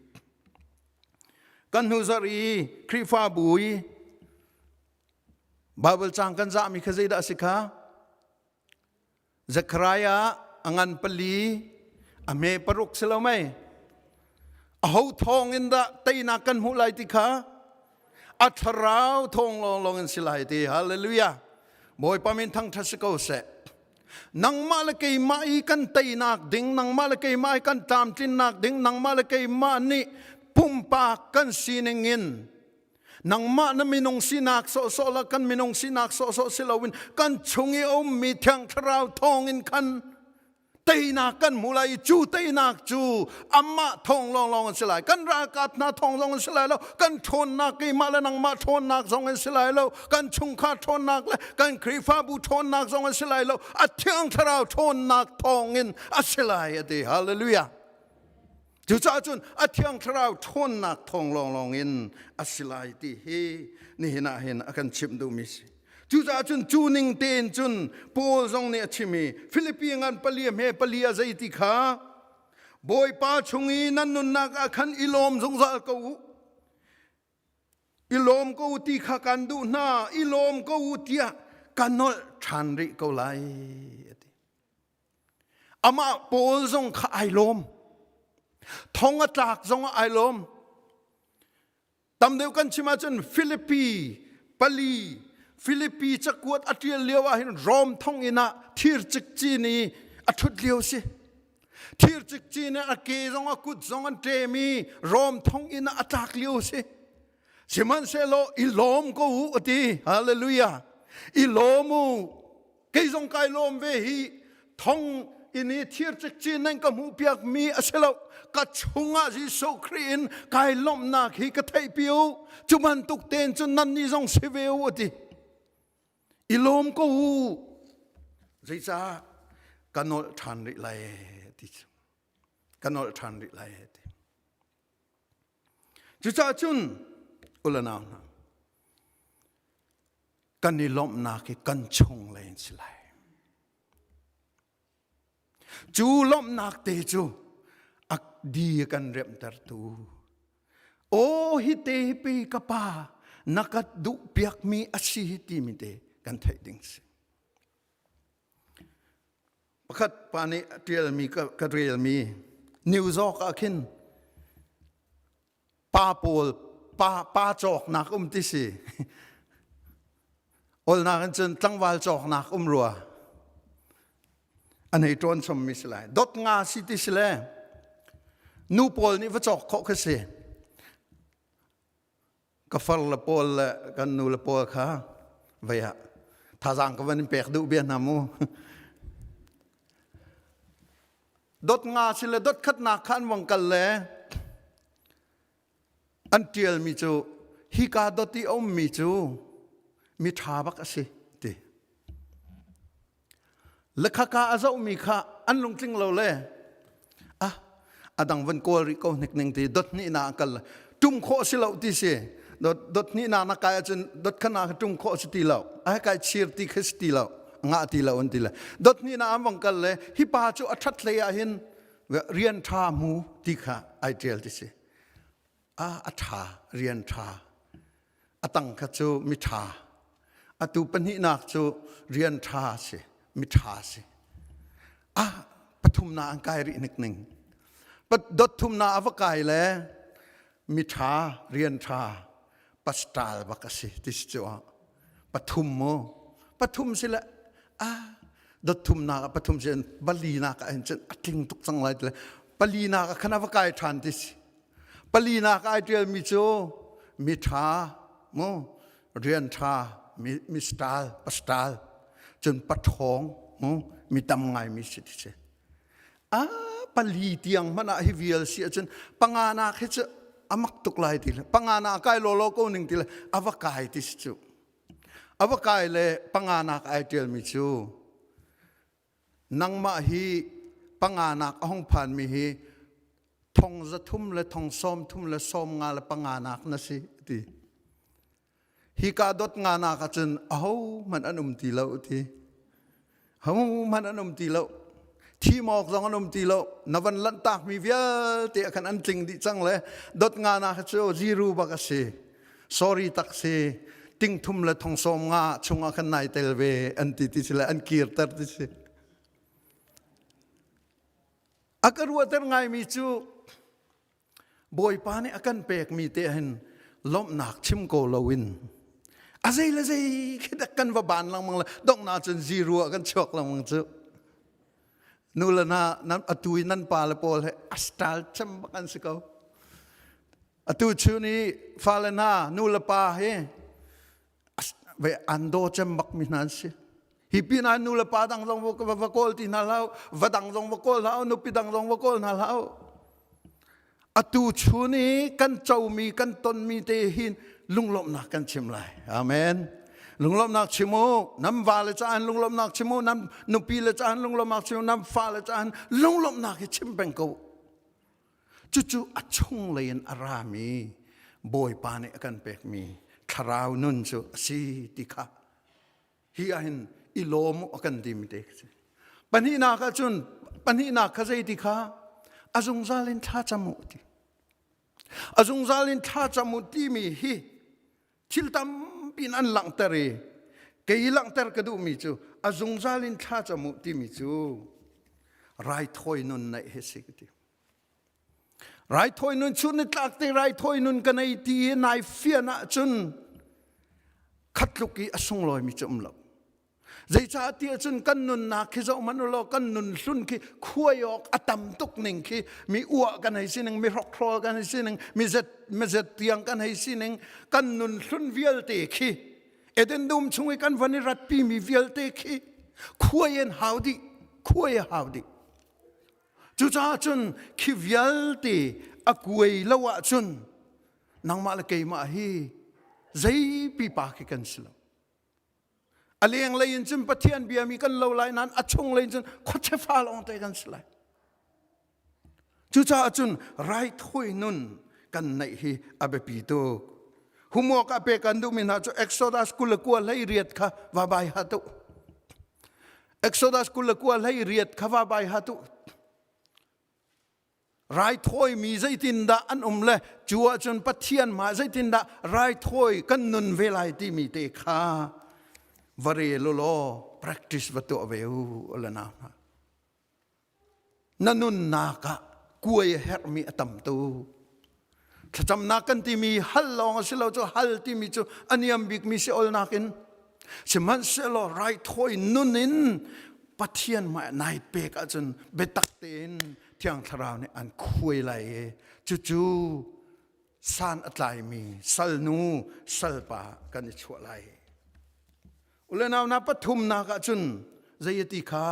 Kan hnu zarh i Khrihfabu i Bible caang kan zahmi kha zeidah a si kha? Zekhariah a ngan pali a hme paruk si lo mei aho thawng in dah teinak kan hmuh lai ti kha a thlarau thawng lawnglawng in si lai ti hallelujah Bawipa min thangṭhat si ko seh nangmah le keimah i kan teinak ding nangmah le keimah i kan tlamtlinnak ding nangmah le keimah nih pumpak kan sining in Nangmah na minung sinak sawhsawh le kan minung sinak sawhsawh si loin kan chung i a ummi Thiang Thlarau thawngin khan teinak kan hmu lai i cu teinak cu amah thawng lawnglawng an si lai. Kan ralkap hna thawng zong an si lai lo. Kan ṭhawnnak keimah le nangmah ṭhawnnak zong an si lai lo. Kan chungkhar ṭhawnnak le kan Khrihfabu ṭhawnnak zong an si lai lo. A Thiang Thlarau ṭhawnnak thawngin a si lai a ti. Hallelujah. Cucaah cun a Thiang Thlarau ṭhawnnak thawng lawnglawng in a si lai ti hi nihin ah hin a kan chimh duhmi si. Cucaah cun cu ning tein cun Paul zong nih a chim i Filipi ngan pali hme pali a zei ti kha Bawipa chung i nan nunnak ah khan i lawm zungzal ko u. I lawm ko u ti kha kan duh hna, i lawm ko u tiah ka nolh ṭhan rih ko lai. A ti. Amah Paul zong kha ai lawm. Thong a tlak zong ah ai lawm. Tam deuh kan chim ahcun Filipi pali Filipi cakuat a ṭial lio ah hin Rom thonginn ah thir cikcin i a ṭhut lio si. Thir cikcin in a ke zong a kut zong an ṭem i Rom thonginn ah a tlak lio si. Sihmanhsehlaw i lawm ko u a ti. Hallelujah. I lawm u. Kei zong kai lawm ve hi thong in i thir cikcin nan ka hmuh piak mi a si lo ka chungah Jesuh Khrih in kai lawmhnak hi ka theih pi u cu bantuk tein cun nan nih zong si ve u a ti i lawm ko u zeicah ka nolh ṭhan rih lai ti cu ka nolh ṭhan rih lai ti cucaah cun ulanau hna kan i lawmhnak hi kan chung lei in si lai. Cu lawmhnak te cu a di a kan remhtertu. Aw hi te hi pe ka pa na ka duh piakmi a si hi timi te kan theih ding si. Pakhat pa nih a ṭialmi ka relmi New York ah khin pa pawl pa pa cawknak um ti si olnak in cun tlangval cawknak um rua an hei ṭawn chom mi si lai dot nga si ti si le nu pawl nih va cawk khawh kha si ka far le pawl le kan nu le pawl kha vei ah thazaang ka van in pek duh bia hna mu Dot nga si le dot khatnak kha an vong kal le an ṭialmi cu hika dot i a ummi cu mi ṭha bak a si ti. Le khaka a zohmi kha an lungtling lo le ah a dang van kawl rih ko hnik ning ti dot hnih na an kal tum khawh si lo ti si dot dot hnih na na kai ahcun dot kha na tum khawh si ti lo ai kai chir ti kha si ti lo ngah ti lo an ti le dot hnih na an vong kal le hi pa cu a ṭhat hlei ah hin rian ṭha mu ti kha ai ṭial ti si a a ṭha rian ṭha a tang kha cu mi ṭha atu pahnihnak cu rian ṭha si mi ṭha si a pathumnak an kai rih nik ning dot thumnak a va kai le mi ṭha rian ṭha pastal bak a si ti si cu pathum mu pathum si le a dot thumnak ah pathum si palinak ah hin cun a tling tuk cang lai ti le palinak ah khan a va kai ṭhan ti si palinak ai ṭialmi cu mi ṭha mu rian ṭha mi mi style pastal cun paṭhawng mu mi tam ngaimi si ti si a pali tiang hmanh ah hi vial si ahcun panga nak hi cu a mak tuk lai ti le panga na kai lawlaw ko ning ti le a va kai ti si cu a va kai le panga nak ai ṭialmi cu nangmah hi panga nak a hung phanmi hi thong za thum le thong sawm thum le sawm nga le panga nak na si ti Hika dot nga nak ahcun ahohmanh an um ti lo ti. Ahohmanh an um ti lo. Thimawk zong an um ti lo. Na van lanhtakmi vialte ah khan an tling dih cang le dot nga nak cu zero bak a si. Sorry tak si. Ting thum le thong sawm nga chungah khan nai tel ve an ti ti si le an kirter ti si. A ka ruahter ngaimi cu Bawipa nih a kan pekmi te hin lawmhnak chim ko loin a zei le zei khi dak kan va ban lengmang le donghnak cun zero ah kan chuak lengmang cu nu le na nan atu i nan pa le pawl he a style cem bak an si ko atu chun i fale hna nu le pa hi ve an daw cem bak mi hna an si hi pin ah nu le pa dang zong va va kawl ti hna hlah va dang zong va kawl hlah nupi dang zong va kawl hna hlah atu chun i kan comi kan tonmi te hin lunglawmhnak kan chim lai amen lunglawmhnak chim u nam va le caan lunglawmhnak chim u nam nupi le caan lunglawmhnak chim u nam fa le caan lunglawmhnak hi chim peng ko Cucu a chunglei in a rami Bawipa nih a kan pekmi thlarau nun cu a si ti kha. Hi ah hin i lawm a kan timi te khi si. Pahnihnak ah cun pahnihnak kha zei ti kha a zungzal in thla cam u ti. A zungzal in thla cam u timi hi thil tampi in an langhter i kei langhter ka duhmi cu a zungzal in thla cam u timi cu raithawi nun neih hi si ka ti. Raithawi nun chun nitlak te raithawi nun ka nei ti i nai fian ahcun khatluk i a sunglawimi cu um lo. Zeicahtiah cun kan nunnak khi zoh hmanh ulaw kan nun hlun khi khuai awk a tam tuk ning khi mi uah kan hei sining mi hrokhrawl kan hei sining mi zet mi zet tiang kan hei sining kan nun hlun vialte khi Eden dum chung i kan van i ratpi mi vialte khi khuai an hau dih khuai a hau dih Cucaah cun khi vialte a kuai lo ahcun nangmah le keimah hi zei pipa khi kan si lo. A lenglei in cun Pathian biami kan lo lai nain a chunglei in cun khuachia fa lawngte kan si lai. Cucaah cun raithawi nun kan neih hi a biapi tuk. Homework a pek kan duhmi hna cu Exodus 29 hlei riat kha va bai hat u. Exodus 29 hlei riat kha va bai hat u. Raithawi mi zeitindah an um le cu ahcun Pathian mah zeitindah raithawi kan nun ve lai timi te kha va rel u law practice va tuah ve u la na hna. Na nunnak ah kuai a herhmi a tam tuk. Thlacamnak kan timi hal lawng a si lo cu hal timi cu a niam bikmi si olnak in sihmanhsehlaw raithawi nun in Pathian hmai nai pek ahcun biatak tein Thiang Thlarau nih an khuai lai i cucu san a tlaimi salnu salpa kan i chuah lai. Ule nau na pathumnak ahcun zei a ti kha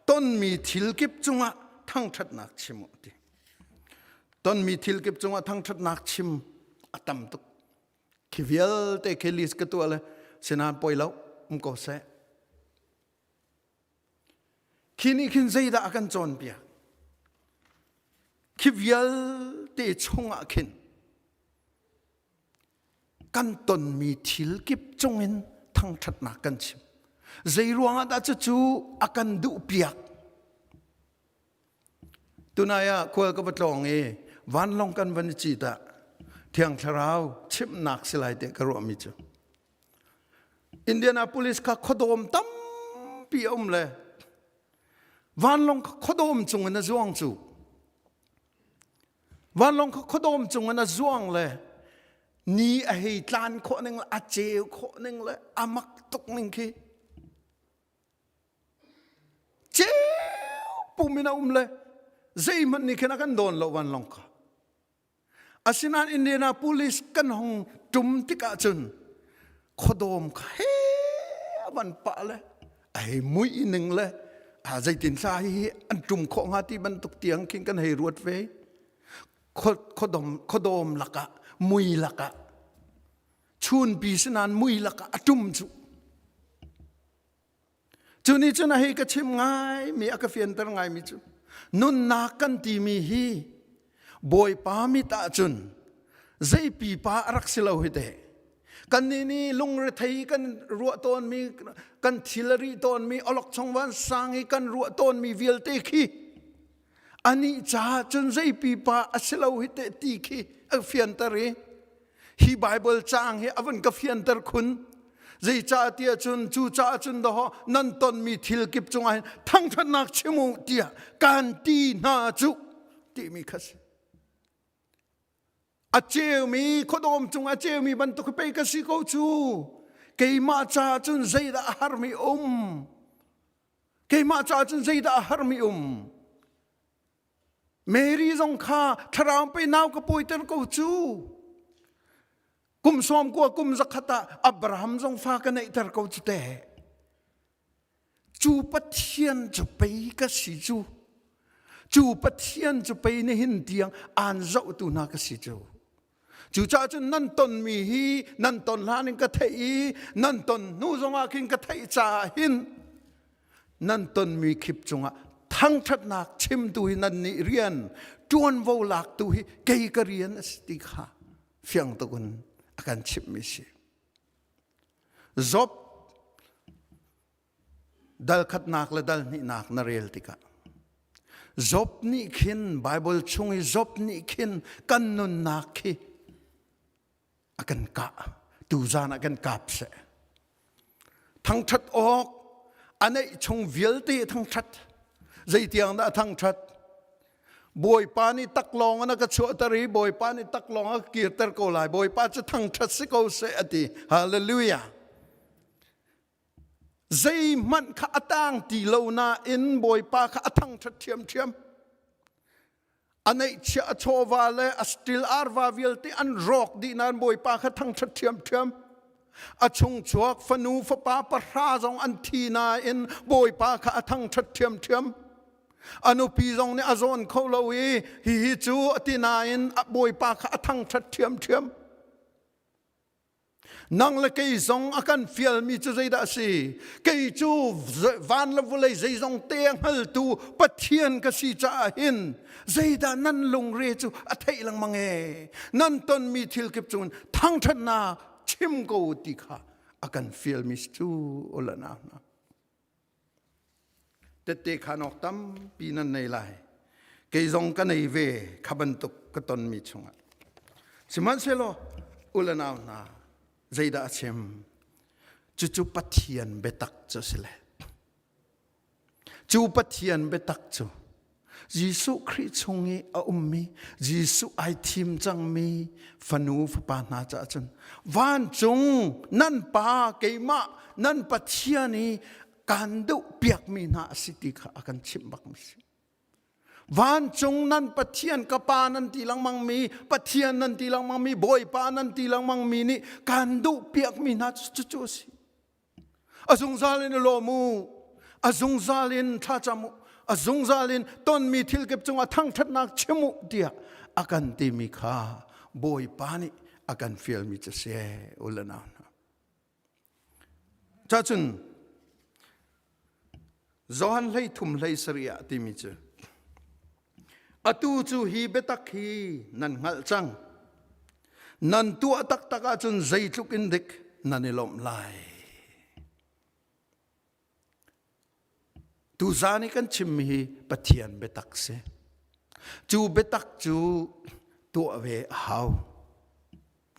tonmi thil kip cungah thangṭhatnak chim u ti. Tonmi thil kip cungah thangṭhatnak chim a tam tuk. Khi vialte khi list ka tuah le sinan poi lo um ko seh. Khi nih khin zeidah a kan cawnpiak? Khi vialte chungah khin kan tonmi thil kip cungin thangṭhatnak kan chim. Zei ruangah dah cucu a kan duhpiak? Tunai ah khual ka va tlawng i vanlawng kan van i cit ah Thiang Thlarau chimhnak si lai tiah ka ruahmi cu Indianapolis kha khuadawm tampi a um le vanlawng kha khuadawm cung in a zuang cu vanlawng kha khuadawm cung in a zuang le ni a hei tlan khawh ning le a ceu khawh ning le a mak tuk ning khi Ceu pum in a um le zeihmanh nih khin a kan dawn lo vanlawng kha. Asinain Indianapolis kan hong ṭum tikah cun khuadawm kha he a van pah le a hei mui ning le a zeitin thla hi an ṭum khawh hnga ti bantuk tiang khin kan hei ruat ve. Khuadawm, khuadawm lakah mui lakah chunpi sinain mui lakah a ṭum cu. Cu nih cun a hei ka chim ngaimi a ka fianter ngaimi cu nunnak kan timi hi Bawipa mit ahcun zei pipa a rak si lo hi teh. Kannih nih lungrethei kan ruah tawnmi, kan thil a rih tawnmi, awlokchong vansang i kan ruah tawnmi vialte khi anih caah cun zei pipa a si lo hi teh ti khi a fianter i hi Bible caang hi a van ka fianter khun zeicah tiah cun cu caah cun dawh nan tonmi thil kip cungah hin thangṭhatnak chim u tiah kaan ti hna cu timi kha si a ceumi khuadawm cung a ceumi bantuk pei ka si ko cu keimah caah cun zeidah a harmi um keimah caah cun zeidah a harmi um Mary zong kha thlarau pe nau ka pawiter ko cu. Kum sawm kua kum zakhat ah Abraham zong fa ka neihter ko cu te. Cu Pathian cu pei ka si cu. Cu Pathian cu pei nihin tiang aan zohtu hna ka si cu. Cucaah cun nan tonmi hi nan ton hlan in ka theih i nan ton hnu zongah khin ka theih caah hin nan tonmi khip cungah thangṭhatnak chimtu hi nan nih rian ṭuanvo laktu hi kei ka rian a si ti kha fiang tuk in a kan chimhmi si. Job. Dal khatnak le dal hnihnak na rel tikah Job nih khin Bible chung i Job nih khin kan nunnak khi a kan kah tuzan ah kan kap seh thangṭhat awk a neih chung vialte thangṭhat zeitiang dah a thangṭhat Bawipa nih taklawng in a ka chuahter i Bawipa nih taklawng a ka kirter ko lai Bawipa cu thangṭhat si ko seh a ti hallelujah zeihmanh kha a tang ti lo nain Bawipa kha a thangṭhat ṭhiamṭhiam a neihchiah a chawva le a stil arva vialte an rawk dih nain Bawipa kha thangṭhat ṭhiamṭhiam a chungchuak fanu fapa pahra zong an thi nain Bawipa kha a thangṭhat ṭhiamṭhiam a nupi zong nih a zawn kho lo i hihi cu a ti nain Bawipa kha a thangṭhat ṭhiamṭhiam Nang le kei zong a kan fialmi cu zeidah a si? Kei cu van le vawlei zeizong te a hngaltu Pathian ka si caah hin zeidah nan lungre cu a theih lengmang e. Nan tonmi thil kip cungin thangṭhatnak chim ko ti kha a kan fialmi cu ulana hna. Tette khan awk tampi nan nei lai. Kei zong ka nei ve kha bantuk ka tonmi chungah. Sihmanhsehlaw u le nau hna zeidah a chim? Cucu Pathian biatak cu a si le. Cu Pathian biatak cu Jesuh Khrih chung i a ummi Jesuh ai thim cangmi fanu fapa hna caah cun vancung nan pa keimah nan Pathian i kaan duh piakmi hna a si ti kha a kan chimh bakmi si. Vancung nan Pathian ka pa nan ti lengmang mi Pathian nan ti lengmang mi Bawipa nan ti lengmang mi nih kaan duh piakmi hna cu cucu a si. A zungzal in i lawm u. A zungzal in thlacam u. A zungzal in tonmi thil kip cungah thangṭhatnak chim u tiah a kan timi kha Bawipa nih a kan fialmi cu si u le nau hna. Cacun Johan hlei thum hlei sarih ah timi cu atu cu hi biatak hi nan hngalh cang nan tuah taktak ahcun zeitluk in dik nan i lawmh lai tuzan i kan chimmi hi Pathian biatak si cu biatak cu tuah ve a hau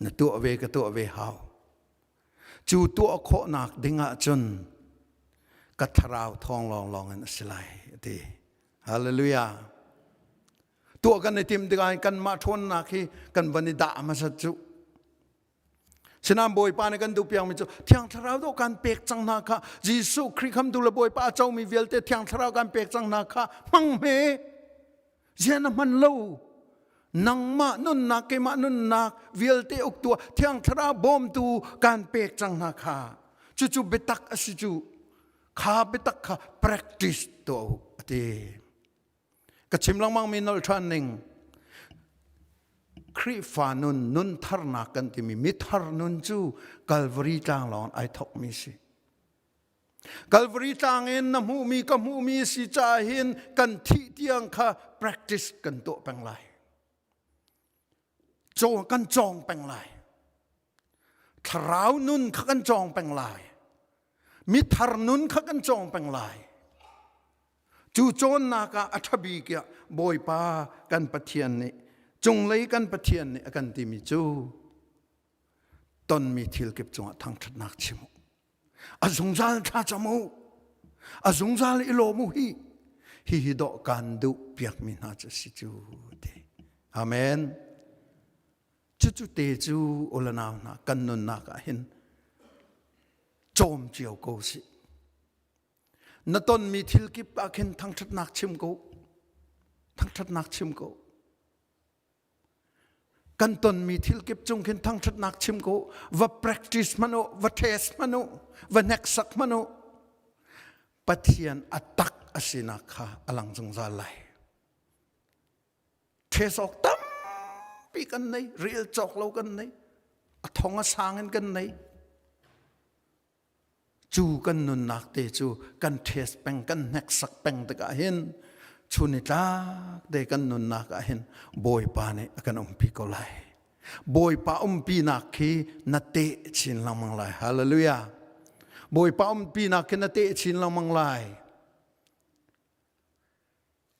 na tuah ve ka tuah ve hau Cu tuah khawhnak ding ahcun ka thlarau thawng lawnglawng in a si lai a ti. Hallelujah. Tuah kan i tim tikah kanmah ṭhawnnak hi kan van i dah hmasat cu. Sinain Bawipa nih kan duh piakmi cu Thiang Thlarau dawh kan pek cang hna kha Jesuh Khrih khamtu le Bawipa a comi vialte Thiang Thlarau kan pek cang hna kha hmang hme. Zian a hman lo. Nangmah nunnak, keimah nunnak vialte uktu Thiang Thlarau bawmtu kan pek cang hna kha. Cucu biatak a si cu. Kha biatak kha practice tuah u a ti. Ka chim lengmang mi nolh ṭhan ning. Khrihfa nun, nun tharnak kan timi mithar nun cu Calvary tlang lawng ai thokmi si. Calvary tlang in na hmuhmi ka hmuhmi si caah hin kan thih tiang kha practice kan tuah peng lai. Caw kan cawng peng lai. Thlarau nun kha kan cawng peng lai. Mithar nun kha kan cawng peng lai. Cu cawnnak ah a ṭhabik ah Bawipa kan Pathian nih cunglei kan Pathian nih a kan timi cu tonmi thil kip cungah thangṭhatnak chim u. A zungzal thlacam u. A zungzal i lawm u hi. Hihi dawh kaan duh piakmi hna cu si cu ti. Amen. Cucu te cu ulanau hna kan nunnak ah hin cawm cio ko sih. Na tonmi thil kip ah khin thangṭhatnak chim ko. Thangṭhatnak chim ko. Kan tonmi thil kip cung khin thangṭhatnak chim ko va practice hmanh u va test hmanh u va hneksak hmanh u Pathian a tak a sinak kha a lang zungzal lai test awk tampi kan nei rel cawk lo kan nei a thong a sang in kan nei Cu kan nunnak te cu kan test peng kan hneksak peng tikah hin chun i tlak te kan nunnak ah hin Bawipa nih a kan umpi ko lai. Bawipa umpinak khi na teh chin lengmang lai. Hallelujah. Bawipa umpinak khin na teh chin lengmang lai.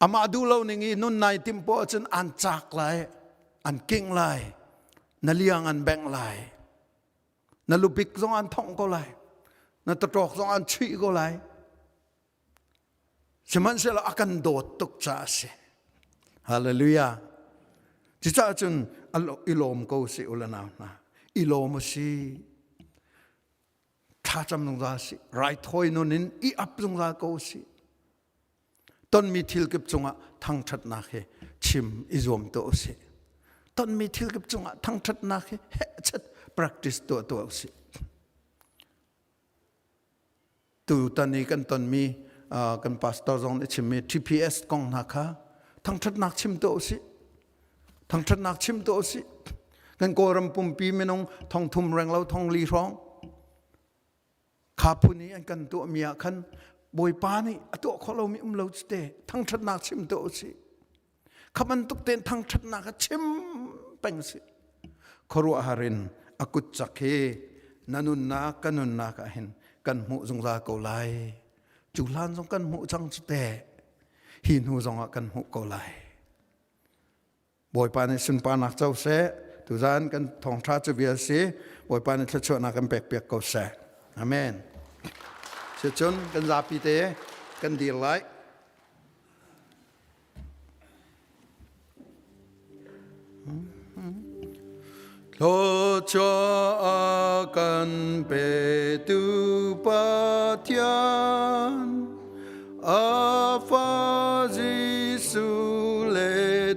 Amah duh lo ning i nun nai timh poah cun an cak lai, an king lai, na liang an bengh lai. Na lubik zong an thongh ko lai. Na taṭawk zong an chuih ko lai. Sihmanhsehlaw a kan dawt tuk caah a si. Hallelujah. Cucaah cun i lawm ko si u le nau hna. I lawm u si. Thlacam zungzal si. Raithawi nun in i ap zungzal ko si. Tonmi thil kip cungah thangṭhatnak hi chim i zuam tuah u sih. Tonmi thil kip cungah thangṭhatnak hi hehchet practice tuah tuah u sih. Tutan i kan tonmi kan pastor zong nih chimmi TPS kong hna kha thangṭhatnak chim tuah usih. Thangṭhatnak chim tuah usih. Kan Kawlram pumpi minung thongthum renglo thongli hrawng kha phun i an kan tuahmi ah khan Bawipa nih a tuah khawh lomi um lo cu te thangṭhatnak chim tuah usih. Kha bantuk tein thangṭhatnak a chim peng si. Khuaruahhar in a kut cak hi na nunnak ka nunnak ah hin kan hmuh zungzal ko lai. Cu hlan zong kan hmuh cang cu teh. Hi hnu zong ah kan hmuh ko lai. Bawipa nih sunparnak co seh. Tuzan kan thawngṭha cu vial si. Bawipa nih thluachuahnak kan pek piak ko seh. Amen. Sicun kan zapi te kan dir lai. Thluachuah a kan petu Pathian, a Fa Jesuh le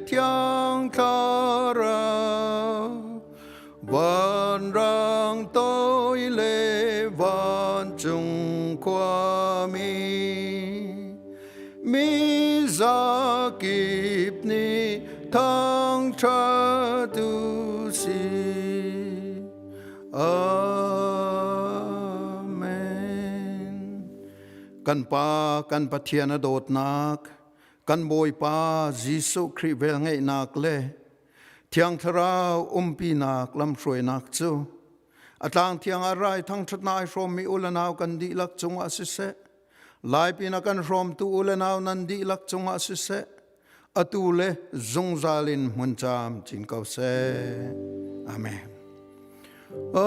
Thiang Thlarau, vanrang toi le vancung khuami, mi zakip nih thangṭhat u si. Amen. Kan Pa, kan Pathian a dawtnak, kan Bawipa Jesuh Khrih velngeihnak le Thiang Thlarau umpinak lamhruainak cu a tlang thiang ah rai thangṭhatnak ai hrawmmi u le nau kan dihlak cungah siseh, Lai pin a kan hrawmtu u le nau nan dihlak cungah siseh, atu le zungzal in hmun caam cin ko seh. Amen. Amen.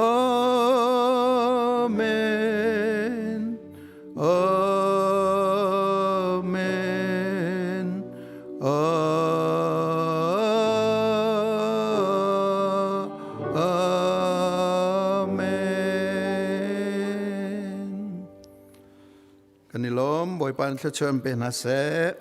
Amen. Amen. Kan i lawm Bawipa in thluachuah in pe hna seh.